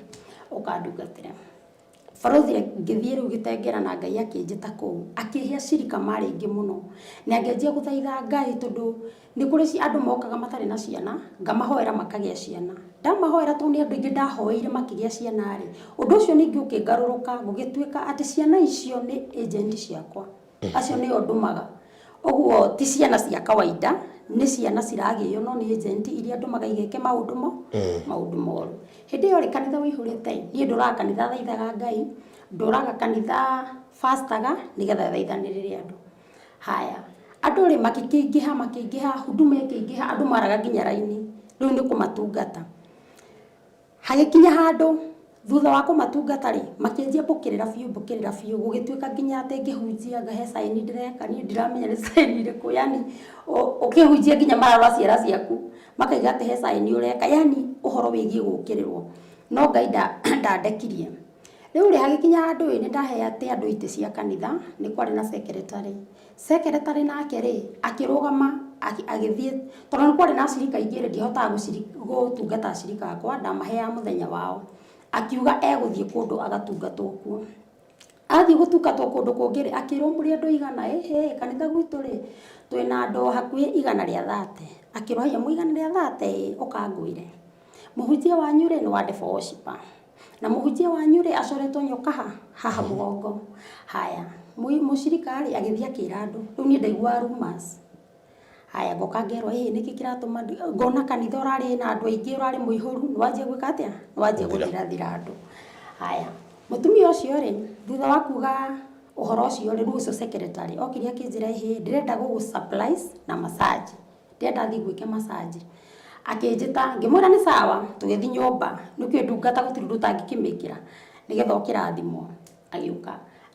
Speaker 1: Ũkandungatĩre. Barũthi ngĩthiĩ rĩu Gĩtengera na Ngai akĩnjĩta kũu, akĩhe acirika marĩ aingĩ mũno. Na ngĩanjia gũthaitha Ngai tondũ nĩ kũrĩ andũ mokaga matarĩ na ciana, ngamahoera makagĩa ciana. Ndamahoera tondũ nĩ andũ aingĩ ndahoeire makĩgĩa ciana rĩ, ũndũ ũcio ningĩ ũkĩngarũrũka gũgĩtuĩka atĩ ciana icio nĩ agent ciakwa. Acio nĩo ndũmaga. Ũguo ti ciana cia kawaida, nĩ ciana ciragĩo no nĩ agent iria ndũmaga igeke maũndũ mo, maũndũ moru. Hĩndĩ ĩyo rĩ kanitha ũihũrĩte niĩ ndũraga kanitha thaithaga Ngai, ndũraga kanitha fastaga nĩgetha thaithanĩrĩre andũ. Haya, andũ rĩ makĩkĩingĩha makĩingĩha, huduma ĩkĩingĩha, andũ maraga nginya raini, rĩu nĩ kũmatungata. Hagĩkinya handũ thutha wa kũmatungata rĩ, makĩanjia mbũkĩrĩra biũ mbũkĩrĩra biũ, gũgĩtuĩka nginya atĩ ngĩhunjia ngahe sign ndĩreka, niĩ ndiramenya nĩ sign ĩrĩkũ, yani ũkĩhunjia nginya mararora ciara ciaku, makaiga atĩ he sign ũreka, yani ũhoro wĩgiĩ gũkĩrĩrwo. No Ngai ndandekirie. Rĩu rĩ hagĩkinya handũ ĩ, nĩ ndaheate andũ itĩ cia kanitha, nĩ kwarĩ na secretary. Secretary nake rĩ, akĩrũgama agĩthiĩ, tondũ nĩ kwarĩ na acirika aingĩ rĩ, ndiahotaga gũtungata acirika akwa, ndamaheaga mũthenya wao. Akiuga egũthiĩ kũndũ agatungatwo kuo. Athiĩ gũtungatwo kũndũ kũngĩ rĩ, akĩrwo mũrĩ andũ aigana, ĩhĩ kanitha gwitũ rĩ, twĩna andũ hakuhĩ 130. Akĩrwo haiya mwĩ 130 ĩ, ũka ngwĩre. Mũhunjia wanyu rĩ, nĩ wa devil worshipper. Na mũhunjia wanyu rĩ, acoretwo nyoka ha, haha mũgongo. Haya, mũcirika rĩ, agĩthiĩ akĩra andũ. Rĩu niĩ ndaiguaga rumours. Haya ngoka ngerwo ĩ nĩkĩ kĩratũma ngona kanitha ũrarĩ na andũ aingĩ ũrarĩ mũihũru, nĩ wanjia gwĩka atĩa? Nĩ wanjia gũthirathira andũ. Haya, mũtumia ũcio rĩ, thutha wa kuga ũhoro ũcio rĩ, rĩu ũcio secretary okire akĩnjĩra ĩhĩ, ndĩrenda gũgũ surprise na massage. Ndĩrenda thiĩ ngwĩke massage. Akĩnjĩta, ngĩmwĩra nĩ sawa, tũgĩthiĩ nyũmba. Nĩkĩo ndungata gũtirĩ ũndũ ũtangĩkĩmĩkĩra nĩgetha ũkĩrathimwo. Agĩũka.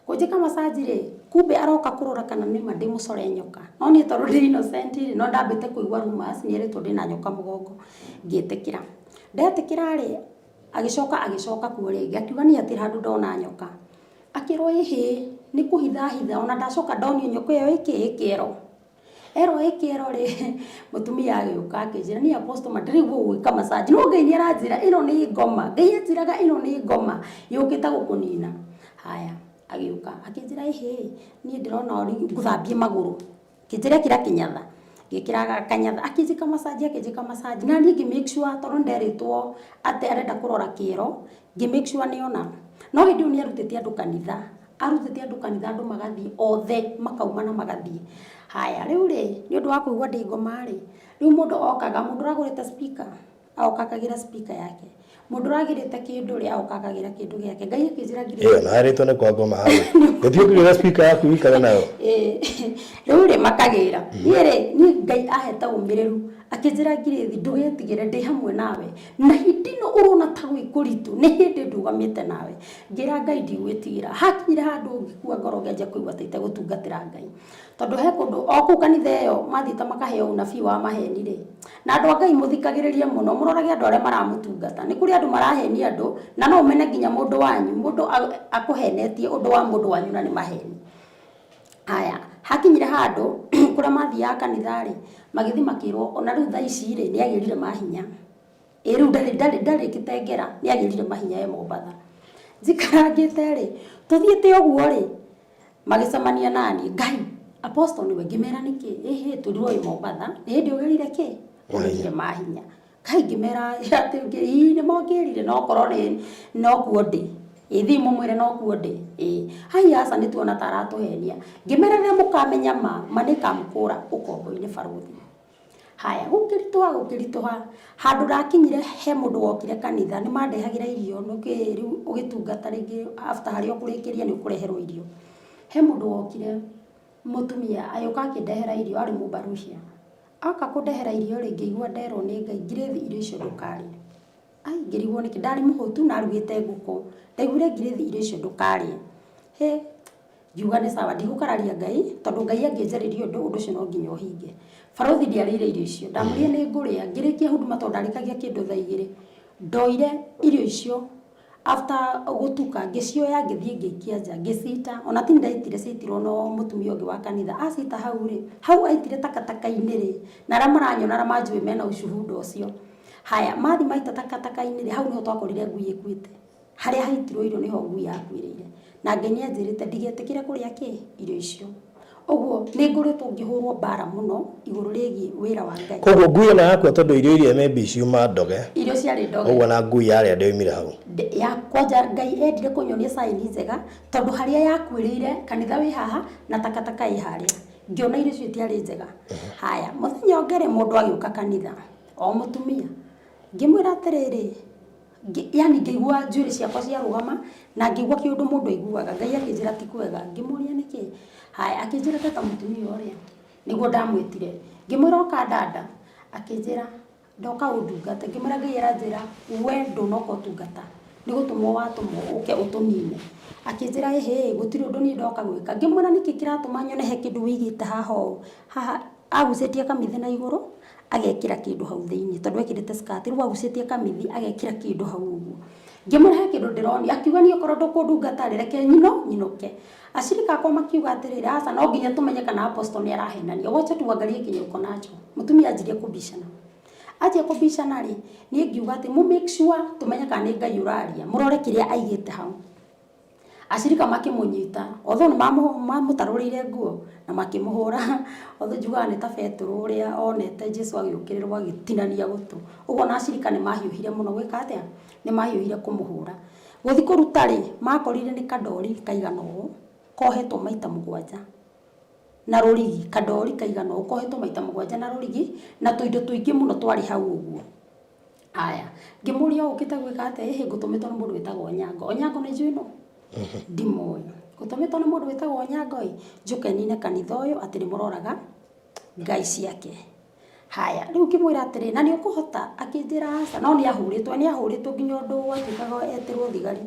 Speaker 1: Kũnjĩka massage rĩ, kumbe aroka kũrora kana nĩma ndĩ mũcore nyoka. No niĩ tondũ ndĩ innocent rĩ, no ndambĩte kũigua rumours nĩerĩtwo ndĩna nyoka mũgongo, ngĩtĩkĩra. Ndetĩkĩra rĩ, agĩcoka agĩcoka kuo rĩngĩ, akiuga niĩ hatirĩ handũ ndona nyoka. Akĩrwo ĩhĩ, nĩ kũhitha ahitha, ona ndacoka ndonio nyoka ĩyo ĩkĩ, ĩ kĩero. Erwo ĩ kĩero rĩ, mũtumia agĩũka akĩnjĩra niĩ apostle ma ndĩraigua gũgwĩka massage. No Ngai nĩ aranjĩra ĩno nĩ ngoma. Ngai anjĩraga ĩno nĩ ngoma yũkĩte gũkũnina. Haya, agĩũka akĩnjĩra ĩhĩ, niĩ ndĩrona ngũthambie magũrũ. Akĩnjĩra ĩkĩra kĩnyatha. Ngĩkĩra kanyatha, akĩnjĩka massage, akĩnjĩka massage. Na niĩ ngĩ make sure tondũ nĩ nderĩtwo atĩ arenda kũrora kĩero, ngĩ make sure nĩ ona. No hĩndĩ ĩyo nĩ arutĩte andũ kanitha. Arutĩte andũ kanitha andũ magathiĩ othe makauma na magathiĩ. Haya, rĩu rĩ, nĩ ũndũ wa kũigua ndĩ ngoma rĩ, rĩu mũndũ okaga, mũndũ ũragũrĩte speaker, agoka akagĩra speaker yake. Mũndũ ũragĩrĩte kĩndũ rĩ, agoka akagĩra kĩndũ gĩake. Ngai akĩnjĩra ngiri.
Speaker 4: Ĩyo na harĩtwo nĩ kwa ngoma hau. Gũthiĩ ũkĩgĩra speaker yaku wĩikare nayo.
Speaker 1: Rĩu rĩ makagĩra. Niĩ rĩ, niĩ Ngai ahete ũmĩrĩru. Akĩnjĩra, "Ngirĩthi, ndũgetigĩre, ndĩ hamwe nawe, na hĩndĩ ĩno ũrona ta gwĩ kũritũ nĩ hĩndĩ ndũgamĩte nawe." Ngĩra Ngai ndigwĩtigĩra. Hakinyire handũ ngĩkua ngoro, ngĩanjia kũigua ta itegũtungatĩra Ngai, tondũ he kũndũ o kũu kanitha ĩyo mathiĩte makaheo unabii wa maheni rĩ. Na andũ a Ngai, mũthikagĩrĩrie mũno, mũrorage andũ arĩa maramũtungata. Nĩ kũrĩ andũ marahenia andũ, na no ũmene nginya mũndũ wanyu, mũndũ akũhenetie ũndũ wa mũndũ wanyu na nĩ maheni. Aya, hakinyire handũ kũrĩa mathiaga kanitha rĩ, magĩthiĩ makĩrwo ona rĩu thaa ici rĩ, nĩ agĩrire mahinya. Ĩ rĩu ndarĩ Kitengela, nĩ agĩrire mahinya e Mombatha. Njikarangĩte rĩ, tũthiĩte ũguo rĩ, magĩcemania nani, "Ngai, Apostle nĩwe?" Ngĩmera, "Nĩkĩ?" "Ĩhĩ, twĩrirwo wĩ Mombatha, nĩ hĩndĩ ũgĩrire kĩ ũgĩrire mahinya." Ngai, ngĩmera atĩ ii nĩ mongĩrire, no korwo nĩ nokuo ndĩ ĩ, thiĩ mũmwĩre nokuo ndĩ. Ĩ hai, aca, nĩ tuona ta aratũhenia. Ngĩmera, "Rĩrĩa mũkamenya ma, ma nĩ ĩkamũkũra ũkombo-inĩ." Barũthi, haya, gũkĩritũha, gũkĩritũha, handũ ndakinyire he mũndũ wokire kanitha, nĩ mandehagĩra irio. Nĩkĩ rĩu ũgĩtungata rĩngĩ, after harĩa ũkũrĩkĩria, nĩ ũkũreherwo irio. He mũndũ wokire, mũtumia agĩũka akĩndehera irio, arĩ mũmbarucia. Oka kũndehera irio rĩ, ngĩigua nderwo nĩ Ngai, "Ngirĩthi, irio icio ndũkarĩe." Ai, ngĩrigwo nĩkĩ. Ndarĩ mũhũtu na arugĩte ngũkũ. Ndaiguire, "Ngirĩthi, irio icio ndũkarĩe." He, ngiuga nĩ sawa, ndigũkararia Ngai, tondũ Ngai angĩnjarĩria ũndũ, ũndũ ũcio no nginya ũhinge. Barũthi, ndiarĩire irio icio. Ndamwĩrire nĩ ngũrĩa ngĩrĩkia huduma, tondũ ndarĩkagia kĩndũ thaa 2. Ndoire irio icio after gũtuka, ngĩcioya, ngĩthiĩ ngĩikia nja, ngĩcita. Ona ti ndaitire, ciaitirwo no mũtumia ũngĩ wa kanitha. Acita hau rĩ, hau aitire takataka-inĩ rĩ, na arĩa maranyona, arĩa manjũĩ mena ushuhuda ũcio. Haya, mathi maita takataka-inĩ rĩ, hau nĩho twakorire ngui ĩkuĩte. Harĩa haitirwo irio nĩho ngui yakuĩrĩire. Na Ngai nĩ anjĩrĩte ndigetĩkĩre kũrĩa kĩ irio icio. Ũguo nĩ ngoretwo ngĩhũrwo mbara mũno igũrũ rĩgiĩ wĩra wa Ngai.
Speaker 4: Koguo ngui ĩno yakua tondũ irio iria maybe ciuma ndoge.
Speaker 1: Irio ciarĩ ndoge.
Speaker 4: Ũguo na ngui yarĩa ndĩoimire hau.
Speaker 1: Ya kwanja Ngai endire kũnyonia sign njega, tondũ harĩa yakuĩrĩire, kanitha wĩ haha na takataka ĩ harĩa, ngĩona irio icio itiarĩ njega. Haya, mũthenya ũngĩ rĩ, mũndũ agĩũka kanitha, o mũtumia. Ngĩmwĩra atĩrĩrĩ, yani ngĩigua njuĩrĩ ciakwa ciarũgama na ngĩigua kĩũndũ mũndũ aiguaga. Ngai akĩnjĩra ti kwega. Ngĩmũria nĩkĩ. Haya, akĩnjĩra teta mũtumia ũrĩa nĩguo ndamwĩtire. Ngĩmwĩra, "Oka dada." Akĩnjĩra, "Ndoka ũndungate." Ngĩmwĩra, "Ngai aranjĩra we ndũnoka ũtungata, nĩ gũtũmwo watũmwo ũke ũtũnine." Akĩnjĩra, "Ĩhĩ, gũtirĩ ũndũ niĩ ndoka gwĩka." Ngĩmwĩra, "Nĩkĩ kĩratũma nyone he kĩndũ wĩigĩte haha ũũ?" Haha agucĩtie kamithi na igũrũ, agekĩra kĩndũ hau thĩinĩ, tondũ ekĩrĩte skirt. Rĩu agucĩtie kamithi, agekĩra kĩndũ hau ũguo. Ngĩmwĩra he kĩndũ ndĩronia. Akiuga, "Niĩ okorwo ndũkũndungata rĩ, reke nyinũke." Acirika akwa makiuga atĩrĩrĩ, "Aca, no nginya tũmenye kana apostle nĩ arahenania, wacha tuangalie kenye uko nacho." Mũtumia anjirie kũbicana. Anjia kũbicana rĩ, niĩ ngiuga atĩ mũ make sure tũmenye kana nĩ Ngai ũraria, mũrore kĩrĩa aigĩte hau. Acirika makĩmũnyita, although nĩ mamũtarũrĩire nguo na makĩmũhũra. Although njugaga nĩ ta Betũrũ ũrĩa onete Jesu agĩũkĩrĩrwo agĩtinania gũtũ ũguo. Na acirika nĩ mahiũhire mũno gwĩka atĩa, nĩ mahiũhire kũmũhũra. Gũthi kũruta rĩ, makorire nĩ kandori kaigana ũũ kohetwo maita 7 na rũrigi, kandori kaigana ũũ kohetwo maita 7 na rũrigi, na tũindo tũingĩ mũno twarĩ hau ũguo. Aya, ngĩmũria, "Ũkĩte gwĩka atĩa?" "Ĩhĩ, ngũtũmĩtwo nĩ mũndũ wĩtagwo Onyango." Onyango nĩ njũĩ, no ndimũĩ. "Ngũtũmĩtwo nĩ mũndũ wĩtagwo Onyango ĩ, njũke nine kanitha ũyũ, atĩ nĩ mũroraga ngai ciake." Haya, rĩu ngĩmwĩra atĩrĩ, "Na nĩ ũkũhota?" Akĩnjĩra aca, no nĩ ahũrĩtwo, nĩ ahũrĩtwo nginya ũndũ gwatuĩkaga etĩrwo thigari.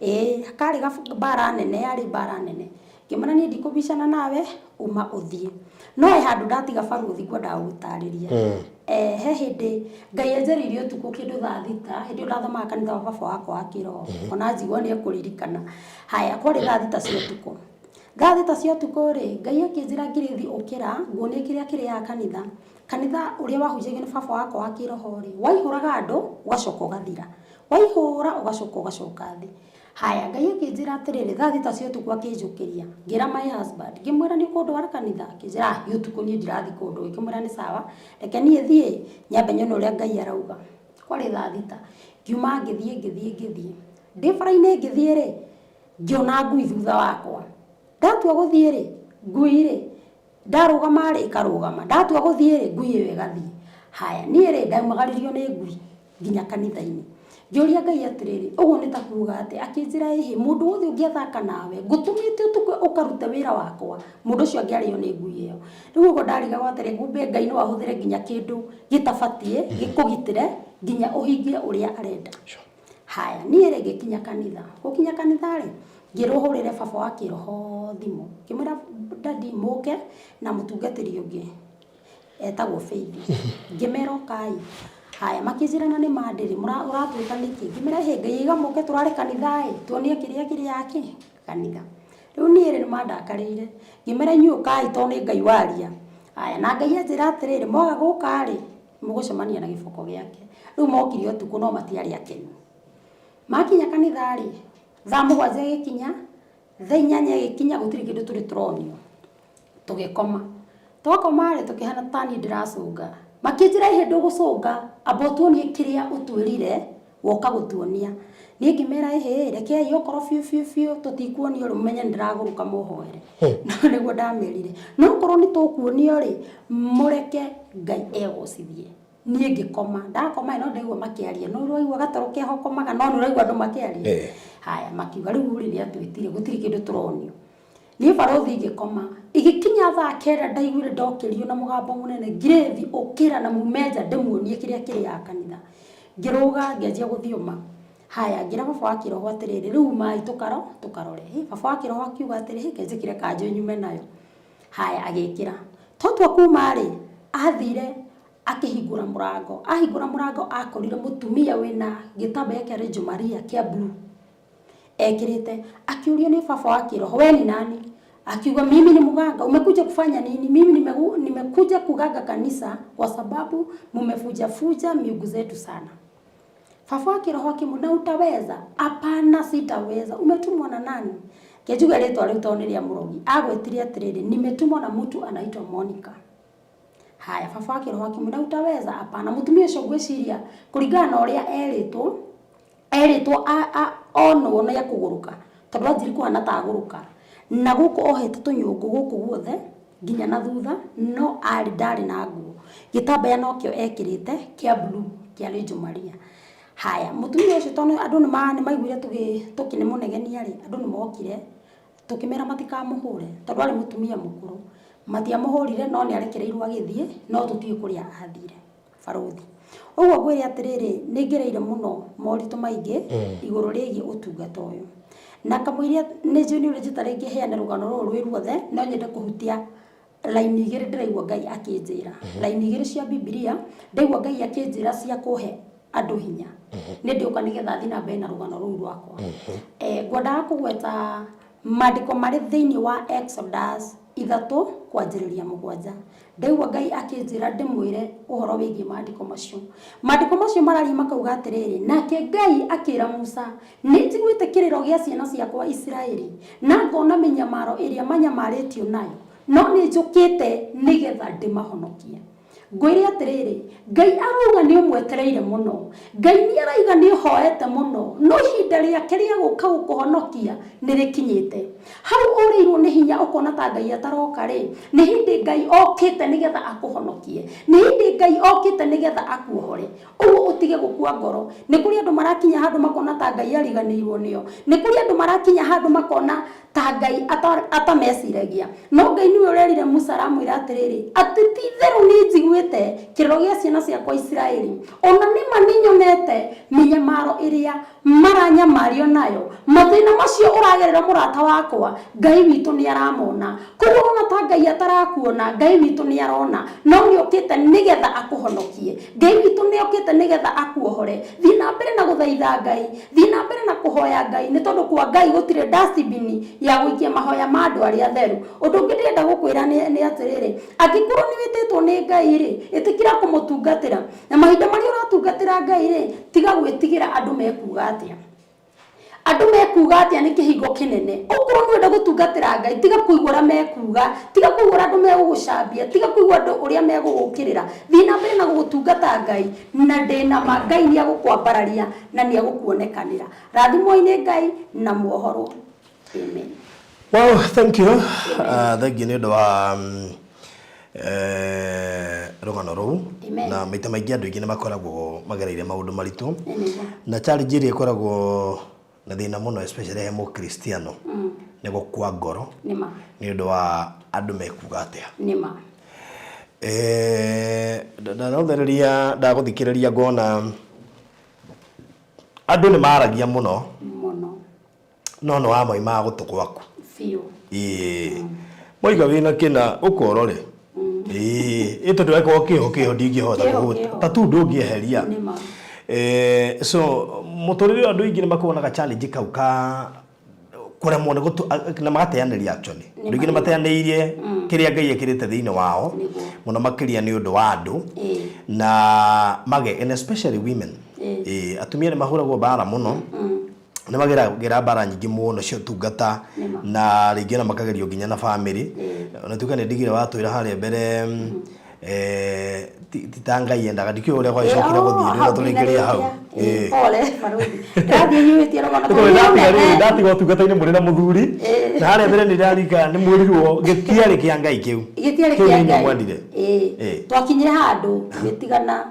Speaker 1: Ĩĩ, karĩ mbara nene, yarĩ mbara nene. Ngĩmwĩra, "Niĩ ndikũbicana nawe, uma ũthiĩ." No he handũ ndatiga, barũthi, ngwendaga gũtarĩria. He hĩndĩ Ngai anjarĩirie ũtukũ kĩndũ thaa 6, hĩndĩ ĩyo ndathomaga kanitha wa baba wakwa wa kĩroho. Ona njigua nĩ ekũririkana. Haya, kwarĩ thaa 6 cia ũtukũ. Thaa 6 cia ũtukũ rĩ, Ngai akĩnjĩra, "Ngirĩthi, ũkĩra, nguonie kĩrĩa kĩrĩaga kanitha." Kanitha ũrĩa wahunjagio nĩ baba wakwa wa kĩroho rĩ, waihũraga andũ, ũgacoka ũgathira, waihũra, ũgacoka ũgacoka thĩ. Haya, Ngai akĩnjĩra atĩrĩrĩ, thaa 6 cia ũtukũ akĩnjũkĩria. Ngĩra my husband, ngĩmwĩra, "Nĩ ũkũndwara kanitha?" Akĩnjĩra, "Ah, ũtukũ niĩ ndirathiĩ kũndũ." Ngĩmwĩra, "Nĩ sawa, reke niĩ thiĩ nyambe nyone ũrĩa Ngai arauga." Kwarĩ thaa 6. Ngiuma, ngĩthiĩ, ngĩthiĩ, ngĩthiĩ. Ndĩ bara-inĩ ngĩthiĩ rĩ, ngĩona ngui thutha wakwa. Ndatua gũthiĩ rĩ, ngui rĩ, ndarũgama rĩ, ĩkarũgama. Ndatua gũthiĩ rĩ, ngui ĩyo ĩgathiĩ. Haya, niĩ rĩ, ndaumagaririo nĩ ngui nginya kanitha-inĩ. Ngĩũria Ngai atĩrĩrĩ, ũguo nĩ ta kuuga atĩa? Akĩnjĩra, Ĩhĩ, mũndũ wothe ũngĩathaka nawe, ngũtũmĩte ũtukũ ũkarute wĩra wakwa, mũndũ ũcio angĩarĩo nĩ ngui ĩyo. Rĩu ũguo ndarigagwo atĩrĩ, kumbe Ngai no ahũthĩre nginya kĩndũ gĩtabatiĩ gĩkũgitĩre nginya ũhingie ũrĩa arenda. Haya, niĩ rĩ ngĩkinya kanitha. Gũkinya kanitha rĩ, ngĩrwo hũrĩre baba wa kĩroho thimũ. Ngĩmwĩra daddy mũke na mũtungatĩri ũngĩ. Etagwo Faith. Ngĩmera ũkai. Haya, makĩnjĩra na nĩ ma ndĩrĩ, ũratwĩta nĩkĩ? Ngĩmera hĩ, Ngai aiga mũke tũrare kanitha ĩ, tuonie kĩrĩa kĩrĩ ya kĩ? Kanitha. Rĩu niĩ rĩ, nĩ mandakarĩire. Ngĩmera inyuĩ ũkai tondũ nĩ Ngai waria. Haya, na Ngai anjĩra atĩrĩrĩ, mwaga gũka rĩ, mũgũcemania na gĩboko gĩake. Rĩu mokire ũtukũ no matiarĩ akenu. Makinya kanitha rĩ, thaa mũgwanja ĩgĩkinya, thaa inyanya ĩgĩkinya, gũtirĩ kĩndũ tũrĩ tũronio. Tũgĩkoma. Twakoma rĩ, tũkĩhana ta niĩ ndĩracũnga. Makĩnjĩra ĩhĩ ndũgũcũnga, amba ũtuonie kĩrĩa ũtwĩrire woka gũtuonia. Niĩ ngĩmera ĩhĩ, rekei okorwo biũ biũ biũ tũtikuonio rĩ, mũmenye nĩ ndĩragũrũka mũhoere. No nĩguo ndamerire. No okorwo nĩ tũkuonio rĩ, mũreke Ngai egocithie. Niĩ ngĩkoma. Ndakoma no ndaigua makĩaria. No ũraigua gatoro keho ũkomaga no nĩ ũraigua andũ makĩaria. Haya, makiuga rĩu rĩ nĩ atwĩtire gũtirĩ kĩndũ tũronio. Niĩ barũthi ngĩkoma. Igĩkinya thaa kenda ndaiguire ndokĩrio na mũgambo mũnene, Ngirĩthi ũkĩra na mume nja ndĩmuonie kĩrĩa kĩrĩaga kanitha. Ngĩrũga ngĩanjia gũthiũma. Haya, ngĩra baba wa kĩroho atĩrĩrĩ, rĩu umai tũkaro, tũkarore. Hĩ, baba wa kĩroho akiuga atĩrĩ, hĩ, reke njĩkĩre kanjũ nyume nayo. Haya, agĩkĩra. Twatua kuma rĩ, athire akĩhingũra mũrango. Ahingũra mũrango akorire mũtumia wĩna gĩtambaya kĩa Legio Maria kĩa blue. Ekĩrĩte. Akĩũrio nĩ baba wa kĩroho, we ni nani? Akiuga, mimi ni mganga. Umekuja kufanya nini? Mimi nimegu, nimekuja kuganga kanisa kwa sababu mumefujafuja miungu zetu sana. Baba wa kĩroho akĩmwĩra, na utaweza? Hapana, sitaweza. Umetumwa na nani? Ke njuge rĩtwa rĩu tondũ nĩ rĩa mũrogi. Agwĩtire atĩrĩrĩ, nimetumwa na mtu anaitwa Monica. Haya, baba wa kĩroho akĩmwĩra, utaweza? Hapana. Mũtumia ũcio ngwĩciria kũringana na ũrĩa erĩtwo, erĩtwo onwo nĩ ekũgũrũka tondũ anjiri kũhana ta agũrũka na gũkũ ohete tũnyũngũ gũkũ guothe nginya na thutha no arĩ ndarĩ na nguo gĩtambaya nokĩo ekĩrĩte kĩa blue kĩa Legio Maria. Haya, mũtumia ũcio tondũ andũ nĩ maiguire tũkĩmũnegenia rĩ, andũ nĩ mokire tũkĩmera matikamũhũre tondũ arĩ mũtumia mũkũrũ. Matiamũhũrire no nĩ arekereirwo agĩthiĩ no tũtiũĩ kũrĩa athire. Barũthi. Ũguo ngwĩre atĩrĩrĩ, nĩ ngereire mũno moritũ maingĩ igũrũ rĩgiĩ ũtungata ũyũ. Na kamũiria nĩ njũĩ nĩ ũrĩnjĩta rĩngĩ heane rũgano rũrũ rwĩ ruothe, no nyende kũhutia raini igĩrĩ ndĩraigua Ngai akĩnjĩra. Raini igĩrĩ cia Bibilia, ndaigua Ngai akĩnjĩra cia kũhe andũ hinya. Nĩ ndĩũka nĩgetha thiĩ na mbere na rũgano rũu rwakwa. Ngwendaga kũgweta Maandĩko marĩ thĩinĩ wa Exodus ithatũ kwanjĩrĩria mũgwanja. Ndaigua Ngai akĩnjĩra ndĩmwĩre ũhoro wĩgiĩ maandĩko macio. Maandĩko macio mararia makauga atĩrĩrĩ, Nake Ngai akĩra Musa, 'Nĩ njiguĩte kĩrĩro gĩa ciana ciakwa Isiraeli, na ngona mĩnyamaro ĩrĩa manyamarĩtio nayo, no nĩ njũkĩte nĩgetha ndĩmahonokie. Ngwĩre atĩrĩrĩ, Ngai arauga nĩ ũmwetereire mũno. Ngai nĩ arauga nĩ ũhoete mũno, no ihinda rĩake rĩa gũka gũkũhonokia nĩ rĩkinyĩte. Hau ũrĩirwo nĩ hinya ũkona ta Ngai ataroka rĩ, nĩ hĩndĩ Ngai okĩte nĩgetha akũhonokie. Nĩ hĩndĩ Ngai okĩte nĩgetha akuohore. Ũguo ũtige gũkua ngoro. Nĩ kũrĩ andũ marakinya handũ makona ta Ngai ariganĩirwo nĩo. Nĩ kũrĩ andũ marakinya handũ makona ta Ngai atameciragia. No Ngai nĩwe ũrerire Musa aramwĩra atĩrĩrĩ, atĩ ti itherũ nĩ njiguĩte kĩrĩro gĩa ciana ciakwa Isiraeli, o na nĩ ma nĩ nyonete mĩnyamaro ĩrĩa maranyamario nayo. Mathĩna macio ũragerera mũrata wakwa, Ngai witũ nĩ aramona. Koguo ũrona ta Ngai atarakuona, Ngai witũ nĩ arona, no nĩ okĩte nĩgetha akũhonokie. Ngai witũ nĩ okĩte nĩgetha akuohore. Thiĩ na mbere na gũthaitha Ngai, thiĩ na mbere na kũhoya Ngai, nĩ tondũ kwa Ngai gũtirĩ dustbin ya gũikia mahoya ma andũ arĩa atheru. Ũndũ ũngĩ ndĩrenda gũkwĩra nĩ atĩrĩrĩ, angĩkorwo nĩ wĩtĩtwo nĩ Ngai rĩ, ĩtĩkĩra kũmũtungatĩra. Na mahinda marĩa ũratungatĩra Ngai rĩ, tiga gwĩtigĩra andũ mekuga atĩa. Andũ mekuga atĩa nĩ kĩhingo kĩnene. Okorwo nĩ ũrenda gũtungatĩra Ngai, tiga kũigua ũrĩa mekuga, tiga kũigua ũrĩa andũ megũgũcambia, tiga kũigua andũ ũrĩa megũgũkĩrĩra. Thiĩ na mbere na gũtungata Ngai, na ndĩ na ma Ngai nĩ egũkwambararia na nĩ egũkuonekanĩra. Rathimwoi nĩ Ngai na muohorwo. Amen.
Speaker 4: Wow, thank you. Thank you nĩ ũndũ wa Rũgano rũu.
Speaker 1: Amen.
Speaker 4: Na maita maingĩ andũ aingĩ nĩ makoragwo magereire maũndũ maritũ.
Speaker 1: Nĩguo.
Speaker 4: Na challenge ĩrĩa ĩkoragwo na thĩna mũno especially he mũkristiano nĩ gũkua ngoro
Speaker 1: Nĩma.
Speaker 4: nĩ ũndũ wa andũ mekuga atĩa.
Speaker 1: Nĩma.
Speaker 4: Ndarothereria ndagũthikĩrĩria ngona andũ nĩ maragia mũno
Speaker 1: Mũno.
Speaker 4: no nĩ wamoimaga gũtũ gwaku.
Speaker 1: Biũ.
Speaker 4: Ĩĩ moiga wĩna kĩna ũkorore ĩĩ ĩ tondũ angĩkorwo kĩho kĩho ndingĩhota
Speaker 1: Kĩho
Speaker 4: kũhũta
Speaker 1: kĩho.
Speaker 4: ta tu ndũngĩeheria.
Speaker 1: Nĩma.
Speaker 4: So mũtũrĩre ũyũ andũ aingĩ nĩ makoragwo na ga challenge kau ka kũremwo nĩ gũtu na magateanĩria actually. Andũ aingĩ nĩ mateanĩirie kĩrĩa Ngai ekĩrĩte thĩinĩ wao
Speaker 1: Nĩguo.
Speaker 4: mũno makĩria nĩ ũndũ wa andũ na mage and especially women.
Speaker 1: Ĩĩ.
Speaker 4: Atumia nĩ mahũragwo mbara mũno, nĩ mageragĩra mbara nyingĩ mũno cia ũtungata
Speaker 1: Nĩma.
Speaker 4: na rĩngĩ ona makagerio nginya na bamĩrĩ. Ona tuge nĩ ndigire watwĩra harĩa mbere ti ta Ngai endaga, ndikĩũĩ ũrĩa gwagĩcokire gũthiĩ rĩrĩa tũrĩkĩrĩria hau.
Speaker 1: Ĩĩ, pole barũthi, ndĩrathiĩ nyuĩtie rũgano.
Speaker 4: Tondũ
Speaker 1: tondũ
Speaker 4: ndatiga
Speaker 1: nĩ
Speaker 4: rĩu ndatiga ũtungata-inĩ mũrĩ na mũthuri na harĩa mbere nĩ ndarika nĩ mwĩrirwo gĩtiarĩ kĩa Ngai kĩu.
Speaker 1: Gĩtiarĩ
Speaker 4: Kĩu
Speaker 1: kĩa
Speaker 4: nĩ inyuĩ
Speaker 1: Ngai.
Speaker 4: mwendire.
Speaker 1: Ĩĩ. Twakinyire handũ tũgĩtigana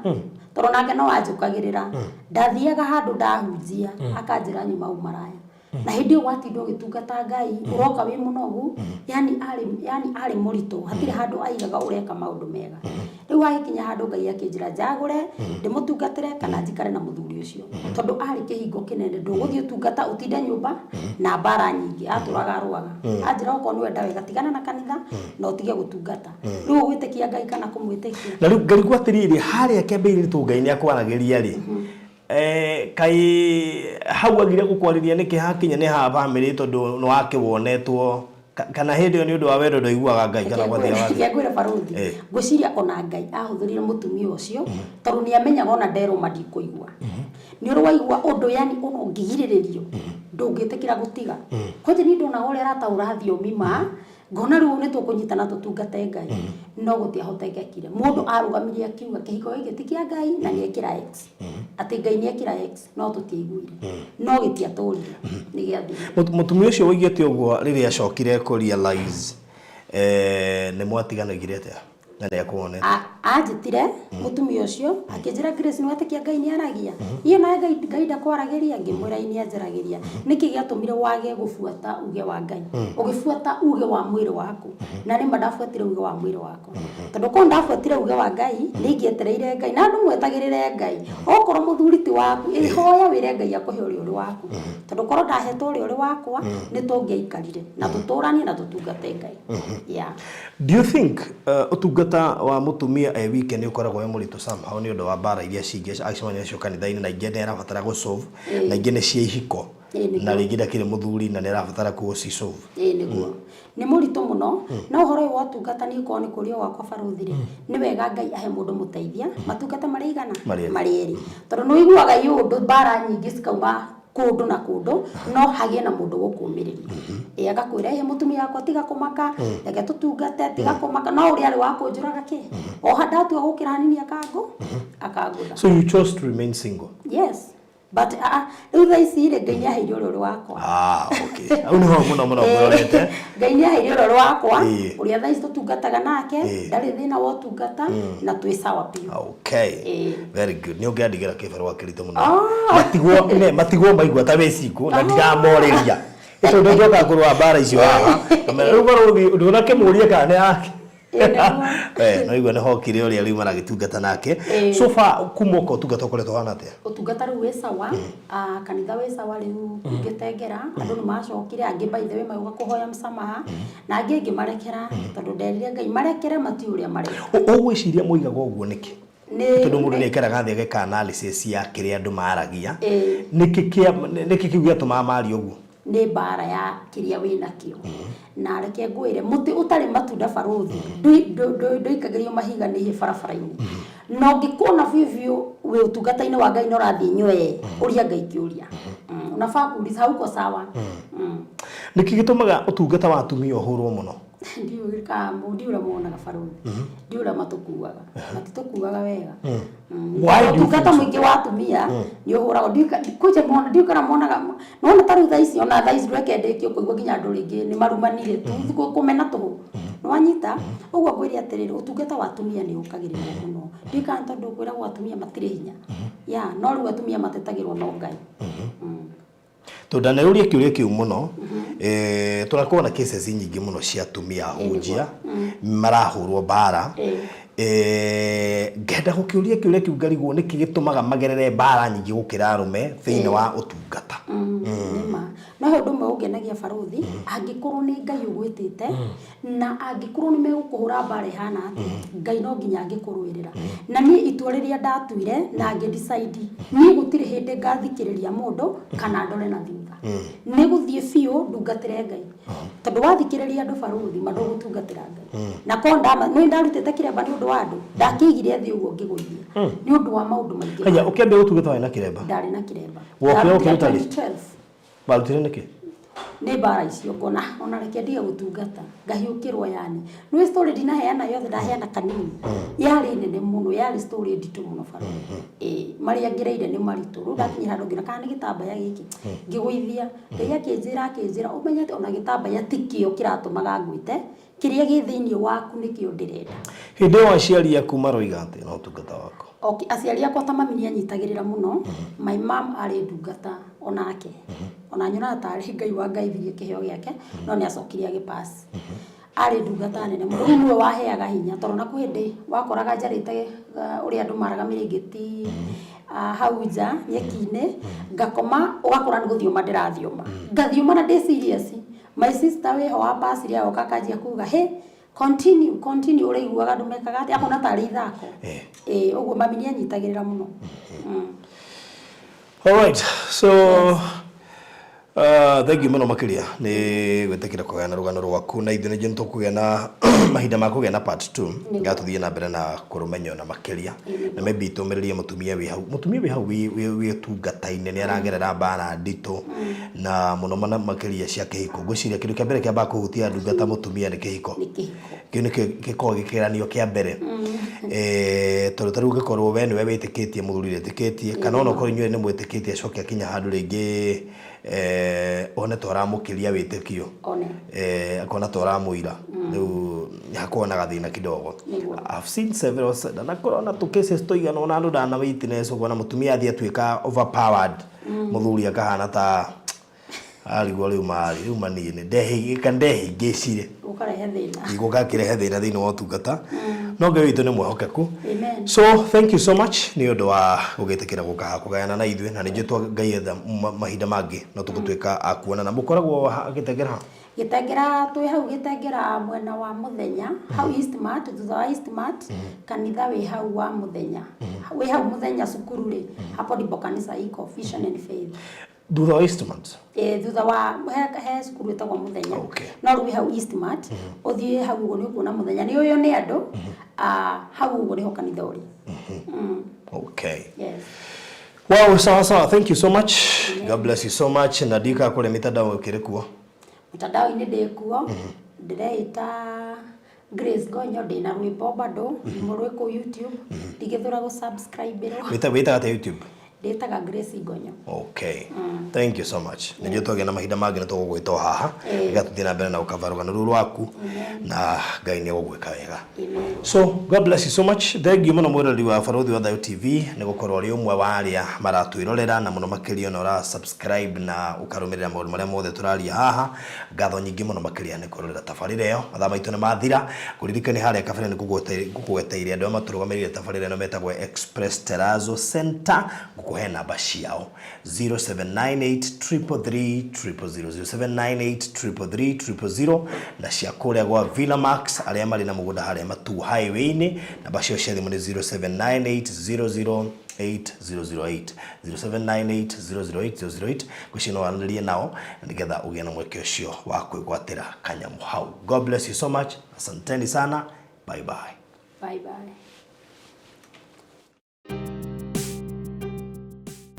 Speaker 1: tondũ nake no anjũkagĩrĩra. Ndathiaga handũ ndahunjia akanjĩra nyuma umaraya, na hĩndĩ ĩyo watinda ũgĩtungata Ngai ũroka wĩ mũnogu, yani arĩ yani arĩ mũritũ, hatirĩ handũ aigaga ũreka maũndũ mega. Rĩu hagĩkinya handũ Ngai akĩnjĩra njagũre ndĩmũtungatĩre kana njikare na mũthuri ũcio, tondũ arĩ kĩhingo kĩnene, ndũgũthiĩ ũtungata ũtinde nyũmba na mbara nyingĩ atũraga arũaga. Anjĩra okorwo nĩ wenda wega tigana na kanitha na ũtige gũtungata. Rĩu ũgwĩtĩkia Ngai kana kũmwĩtĩkia?
Speaker 4: Na rĩu ngarigwo atĩrĩrĩ, harĩa kĩambĩrĩria tũ Ngai nĩ akwaragĩria rĩ, kaĩ hau agire gũkwarĩria nĩkĩ hakinya nĩ ha bamĩrĩ tondũ nĩ wakĩwonetwo kana hĩndĩ ĩyo nĩ ũndũ wa wendo ndwaiguaga Ngai kana gwathiaga atĩa?
Speaker 1: Reke ngwĩre barũthi, ngwĩciria ona Ngai ahũthĩrire mũtumia ũcio tondũ nĩ amenyaga ona nderwo ma ndikũigua. Nĩ ũrĩ waigua ũndũ yani ona ũngĩgirĩrĩrio ndũngĩtĩkĩra gũtiga. Kwanja niĩ ndonaga ũrĩa arataũra thiomi ma ngona rĩu nĩ tũkũnyitana tũtungate Ngai, no gũtiahotekekire. Mũndũ arũgamirie akiuga kĩhiko gĩkĩ ti kĩa Ngai na nĩ ekĩra X, atĩ Ngai nĩ ekĩra X, no tũtiaiguire, no gĩtiatũrire, nĩ gĩathirire.
Speaker 4: Mũtumia ũcio woigĩte ũguo rĩrĩa acokire kũ realize nĩ mwatiganagire atĩa na nĩ akuonete?
Speaker 1: Anjĩtire mũtumia ũcio akĩnjĩra, Grace, nĩ wetĩkia Ngai nĩ aragia? Iĩ nawe Ngai, Ngai ndakwaragĩria? Ngĩmwĩra ĩ nĩ anjaragĩria. Nĩkĩ gĩatũmire wage gũbuata uge wa Ngai ũgĩbuata uge wa mwĩrĩ waku? Na nĩma ndabuatire uge wa mwĩrĩ wakwa, tondũ korwo ndabuatire uge wa Ngai nĩ ingĩetereire Ngai. Na andũ mwetagĩrĩre Ngai, okorwo mũthuri ti waku, ĩhoya wĩre Ngai akũhe ũrĩa ũrĩ waku, tondũ korwo ndahetwo ũrĩa ũrĩ wakwa nĩ tũngĩaikarire na tũtũranie na tũtungate Ngai. Yeah.
Speaker 4: Do you think ũtungata wa mũtumia e wike nĩ ũkoragwo wĩ mũritũ somehow nĩ ũndũ wa mbara iria cingĩ acemania nacio kanitha-inĩ na ingĩ nĩ arabatara gũ solve na ingĩ nĩ cia ihiko
Speaker 1: Ĩĩ,
Speaker 4: na
Speaker 1: nĩguo.
Speaker 4: rĩngĩ ndakĩrĩ mũthuri na nĩ arabatara kũ solve?
Speaker 1: Ĩĩ nĩguo, nĩ mũritũ mũno. No ũhoro ũyũ wa ũtungata niĩ korwo nĩ kũrio gwakwa barũthi rĩ, nĩ wega Ngai ahe mũndũ mũteithia matungata marĩ igana.
Speaker 4: Marĩ erĩ.
Speaker 1: Marĩ erĩ, tondũ nĩ ũiguaga ĩ ũndũ mbara nyingĩ cikauma kũndũ na kũndũ, no hagĩe na mũndũ gũkũmĩrĩria. Ĩ agakwĩra, ĩ mũtumia wakwa, tiga kũmaka, reke tũtungate, tiga kũmaka. No ũrĩa arĩ wa kũnjũraga kĩ oha ndatua gũkĩra hanini akangũtha.
Speaker 4: So you chose to remain single?
Speaker 1: Yes, but rĩu thaa ici rĩ, Ngai nĩ aheire ũrĩa ũrĩ wakwa.
Speaker 4: Ah, okay, hau nĩho mũno mũno ngũrorete.
Speaker 1: Ngai nĩ aheire ũrĩa ũrĩ wakwa, ũrĩa thaa ici tũtungataga nake. Ndarĩ thĩna wa ũtungata na twĩ sawa biũ.
Speaker 4: Okay. Very good. Nĩ ũngĩandigĩra kĩbarũa kĩritũ mũno. Matigwo ne matigwo maigua ta wĩ cingũ na ndiramorĩria. Tondũ njokaga kũrũa mbara icio haha. Rĩu barũthi ndũnakĩmũrie kana nĩ yake.
Speaker 1: Ĩĩ, nĩguo.
Speaker 4: No igua nĩ hokire ũrĩa rĩu maragĩtungata nake. So far kuma ũka ũtungata ũkoretwo ũhana atĩa?
Speaker 1: Ũtungata rĩu wĩ sawa, kanitha wĩ sawa rĩu ngĩtengera. Andũ nĩ macokire, angĩ by the way magĩũka kũhoya msamaha na angĩ ngĩmarekera, tondũ nderire Ngai marekere, matiũĩ ũrĩa mareka.
Speaker 4: Ũgwĩciria moigaga ũguo nĩkĩ?
Speaker 1: Nĩ
Speaker 4: Tondũ mũndũ nĩ aikaraga thĩ ageka analysis ya kĩrĩa andũ maragia. Nĩkĩ kĩu gĩatũmaga marie ũguo?
Speaker 1: Nĩ mbara ya kĩrĩa wĩ nakĩo. Na reke ngwĩre, mũtĩ ũtarĩ matunda barũthi ndũikagĩrio mahiga nĩ hĩ barabara-inĩ. Na ũngĩkuona biũ biũ wĩ ũtungata-inĩ wa Ngai na ũrathiĩ nywee, ũria Ngai kĩũria. Unafaa kuuliza hauko sawa.
Speaker 4: Nĩkĩ gĩtũmaga ũtungata wa atumia ũhũrwo mũno?
Speaker 1: Ndiũĩ kana ndiũĩ ũrĩa monaga barũthi, ndiũĩ ũrĩa matũkuaga, matitũkuaga wega.
Speaker 4: Why do you
Speaker 1: Ũtungata
Speaker 4: think so?
Speaker 1: mũingĩ wa atumia nĩ ũhũragwo. Kwanja mona, ndiũĩ kana monaga nona ta rĩu thaa ici, ona thaa ici reke ndĩkie kũigua nginya andũ rĩngĩ nĩ marumanire tu kũmena tũhũ. Nĩwanyita ũguo ngwĩre atĩrĩrĩ, ũtungata wa atumia nĩ ũkagĩrĩrwo mũno. Ndiũĩ kana tondũ kwĩragwo atumia matirĩ hinya ya, no rĩu atumia matetagĩrwo no Ngai.
Speaker 4: Tondũ ndaneyũria kĩũria kĩu mũno, tũrakorwo na cases nyingĩ mũno cia atumia ahunjia marahũrwo mbara. Ngenda gũkĩũria kĩũria kĩu ngarigwo nĩkĩ gĩtũmaga magerere mbara nyingĩ gũkĩra arũme thĩinĩ wa ũtungata.
Speaker 1: Nĩma no he ũndũ ũmwe ũngenagia barũthi, angĩkorwo nĩ Ngai ũgwĩtĩte na angĩkorwo nĩ megũkũhũra mbara ĩhana atĩa, Ngai no nginya angĩkũrũĩrĩra. Na niĩ itua rĩrĩa ndatuire na ngĩ decide, niĩ gũtirĩ hĩndĩ ngathikĩrĩria mũndũ kana ndore na thutha, nĩ gũthiĩ biũ ndungatĩre Ngai, tondũ wathikĩrĩria andũ barũthi ma ndũgũtungatĩra Ngai. Na korwo ndama nĩ ndarutĩte kĩremba nĩ ũndũ wa andũ, ndakĩigire thĩ ũguo ngĩgũithia nĩ ũndũ wa maũndũ maingĩ.
Speaker 4: Haya, ũkĩambia gũtungata warĩ na kĩremba?
Speaker 1: Ndarĩ na kĩremba.
Speaker 4: Wokĩra
Speaker 1: Ndarutire
Speaker 4: ũkĩruta rĩ?
Speaker 1: 2012.
Speaker 4: Warutire nĩkĩ?
Speaker 1: Nĩ mbara icio ngona ona reke ndige gũtungata, ngahiũkĩrwo. Yani nĩ story ndinaheana yothe, ndaheana kanini, yarĩ nene mũno, yarĩ story nditũ mũno bara. Ĩ marĩa ngereire nĩ maritũ. Rĩu ndakinyĩra handũ ngĩona kana nĩ gĩtambaya gĩkĩ, ngĩgũithia. Ngai akĩnjĩra ũmenye atĩ ona gĩtambaya ti kĩo kĩratũmaga ngwĩte, kĩrĩa gĩ thĩinĩ waku nĩkĩo ndĩrenda.
Speaker 4: Hĩndĩ ĩyo aciari aku maroiga atĩ na ũtungata waku?
Speaker 1: Okay, aciari akwa ta mami nĩ anyitagĩrĩra mũno. My mom arĩ ndungata onake, ona nyonaga tarĩ Ngai wangaithirie kĩheo gĩake, no nĩ acokire agĩpass. Arĩ ndungata nene mũno, rĩu nĩwe waheaga hinya, tondũ na kwĩ hĩndĩ wakoraga njarĩte ũrĩa andũ maraga mĩrĩngĩti hau nja nyeki-inĩ, ngakoma, ũgakora nĩ gũthiũma ndĩrathiũma, ngathiũma na ndĩ serious. My sister wĩho wa pasire agoka akanjia kuga, "Hey, continue, continue." Ũraiguaga andũ mekaga atĩa, akona tarĩ ithako. Ĩ ũguo mami nĩ anyitagĩrĩra mũno.
Speaker 4: Alright, so thank you mũno makĩria nĩ gwĩtĩkĩra kũgayana rũgano rwaku na ithuĩ. Nĩ tũkũgĩa na mahinda ma kũgĩa na part 2 nĩgetha tũthiĩ na mbere na kũrũmenya na makĩria, na maybe tũmĩrĩrie mũtumia wĩ hau, mũtumia wĩ hau wĩ ũtungata-inĩ nĩ aragerera mbara nditũ na mũno mũno makĩria cia kĩhiko. Ngwĩciria kĩndũ kĩa mbere kĩambaga kũhutia ndungata mũtumia nĩ kĩhiko.
Speaker 1: Nĩ kĩhiko.
Speaker 4: Kĩu nĩkĩo gĩkoragwo gĩkĩgeranio kĩa mbere, tondũ ta rĩu ũngĩkorwo we nĩwe wĩtĩkĩtie, mũthuri ndetĩkĩtie, kana ona okorwo inyuĩ nĩ mwĩtĩkĩtie, acoke akinya handũ rĩngĩ one ta ũramũkĩria wĩtĩkio,
Speaker 1: one
Speaker 4: akona ta ũramũira, rĩu hakoragwo na gathĩna kidogo. I've seen several, ndanakorwo na tũ cases tũigana ũna andũ ndana witness, ũkona mũtumia athiĩ atuĩka overpowered, mũthuri akahana ta arigwo rĩu marĩ rĩu manini ndehĩngĩka ndehĩngĩcire.
Speaker 1: Ũkarehe thĩna.
Speaker 4: Gũgakĩrehe thĩna thĩinĩ wa ũtungata, no Ngai witũ nĩ mwĩhokeku.
Speaker 1: Amen.
Speaker 4: So thank you so much nĩ ũndũ wa gũgĩtĩkĩra gũka haha kũgayana na ithuĩ, na nĩ njũĩ Ngai etha mahinda mangĩ no tũgũtuĩka a kuonana. Mũkoragwo Gĩtengera ha?
Speaker 1: Gĩtengera, twĩ hau Gĩtengera mwena wa Mũthenya, hau Eastmart, thutha wa Eastmart, kanitha wĩ hau wa Mũthenya, wĩ hau Mũthenya cukuru rĩ, hapo ndipo kanisa iko, Vision and Faith.
Speaker 4: Thutha wa Eastmart?
Speaker 1: Ĩ, thutha wa he cukuru ĩtagwo Mũthenya. No rĩu wĩ hau Eastmart, ũthiĩ hau ũguo nĩ ũkuona Mũthenya, nĩ ũyũ nĩ andũ. Ah, hau ũguo nĩho kanitha ũrĩ. Yes.
Speaker 4: Wow, sawa sawa, thank you so much. God bless you so much. Na ndika kũrĩa mitandao ũkĩrĩ kuo?
Speaker 1: Mtandao-inĩ ndĩ kuo, ndĩreĩta Grace Gonyo. Ndĩna rwĩmbo bado rwĩ kũu YouTube, ndingĩthũra gũ subscribe ĩrwo.
Speaker 4: Wĩtaga atĩa YouTube?
Speaker 1: Ndĩtaga Grace Gonyo.
Speaker 4: Okay, thank you so much. Nĩ njũĩ twagĩa na mahinda mangĩ nĩ tũgũgwĩta o haha nĩgetha tũthiĩ na mbere na gũkava rũgano rũu rwaku, na Ngai nĩ egũgwĩka wega.
Speaker 1: Amen.
Speaker 4: So God bless you so much. Thank you mũno mwĩroreri wa Barũthi wa Thayũ TV nĩ gũkorwo ũrĩ ũmwe wa arĩa maratwĩrorera, na mũno makĩria ona ũra subscribe na ũkarũmĩrĩra maũndũ marĩa mothe tũraria haha. Ngatho nyingĩ mũno makĩria nĩ kwĩrorera tabarĩra ĩyo. Mathaa maitũ nĩ mathira. Ngũririkanie harĩa kabere nĩ ngũkũgweteire andũ arĩa matũrũgamĩrĩire tabarĩra ĩno metagwo Express Terrazzo Center. Ngũkũhe namba ciao, 0798 333 000, 0798 333 000, na cia kũrĩa gwa Villa Max arĩa marĩ na mũgũnda harĩa Matuu Highway-inĩ, namba ciao cia thimũ nĩ 0798 00 8008, 0798 008 008. Ngwĩciria no waranĩrie nao na nĩgetha ũgĩe na mweke ũcio wa kwĩgwatĩra kanyamũ hau. God bless you so much. Asanteni sana, bye bye.
Speaker 1: Bye bye.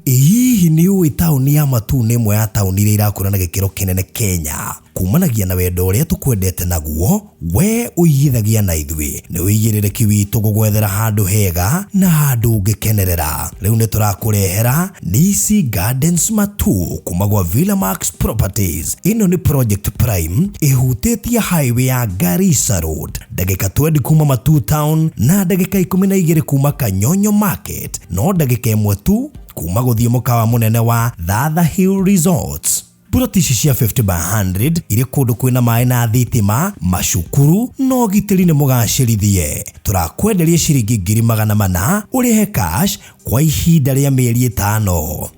Speaker 2: Ĩ hihi nĩ ũĩ taũni ya Matuu nĩ ĩmwe ya taũni iria irakũra na gĩkĩro kĩnene Kenya? Kumanagia na wendo ũrĩa tũkwendete naguo, we ũigithagia na ithuĩ. Nĩ ũigĩrĩrĩki witũ gũgwethera handũ hega na handũ ũngĩkenerera. Rĩu nĩ tũrakũrehera Nisi Gardens Matuu kuma gwa Villa Max Properties. Ĩno nĩ project prime ĩhutĩtie highway ya Garissa Road, ndagĩka 20 kuma Matuu Town na ndagĩka 12 kuma Kanyonyo Market, no ndagĩka 1 tu kuma gũthiĩ mũkawa mũnene wa Thatha Hill Resorts. Buroti ici cia 50 by 100 irĩ kũndũ kwĩna maĩ na thitima, macukuru na ũgitĩri nĩ mũgacĩrithie. Tũrakwenderia ciringi 400,000 ũrĩhe cash kwa ihinda rĩa mĩeri 5.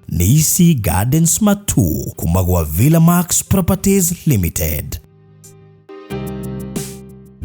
Speaker 2: Nisi Gardens Matuu kuma gwa Villa Max Properties Limited.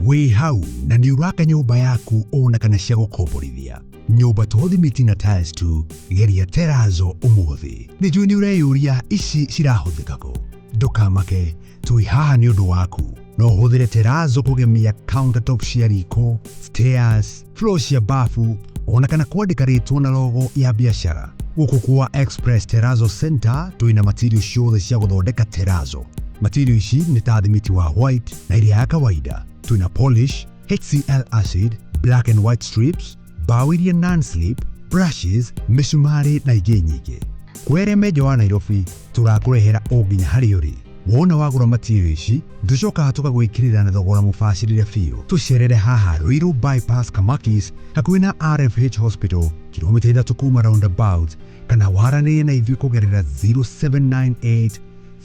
Speaker 3: Wĩ hau na nĩ ũraka nyũmba yaku ona kana cia gũkomborithia. Nyũmba to thimiti na tiles tu, geria terazo ũmũthĩ. Nĩ njũĩ nĩ ũreyũria ici cirahũthĩka kũ. Ndũkamake, twĩ haha nĩ ũndũ waku. No ũhũthĩre terazo kũgemia countertop cia riko, stairs, floor cia bafu, ona kana kwandĩka rĩtwa na logo ya biacara. Gũkũ kwa Express Terrazzo Center twĩna material ciothe cia gũthondeka terazo. Material ici nĩ ta thimiti wa white na iria ya kawaida. Twĩna polish, HCl acid, black and white strips, bao iria non-slip, brushes, mĩcumarĩ na ingĩ nyingĩ. Kwere menjo wa Nairobi tũrakũrehera o nginya harĩa ũrĩ. Wona wagũra material ici, tũcokaga tũkagwĩkĩrĩra na thogora mũbacĩrĩre biũ. Tũcerere haha Ruiru Bypass Kamakis hakuhĩ na RFH Hospital, kilomita 3 kuma roundabout, kana waranĩrie na ithuĩ kũgerera 0798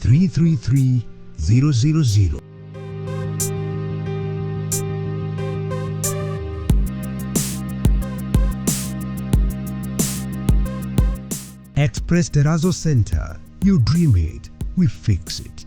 Speaker 3: 333 000. Express Terrazzo Center. You dream it, we fix it.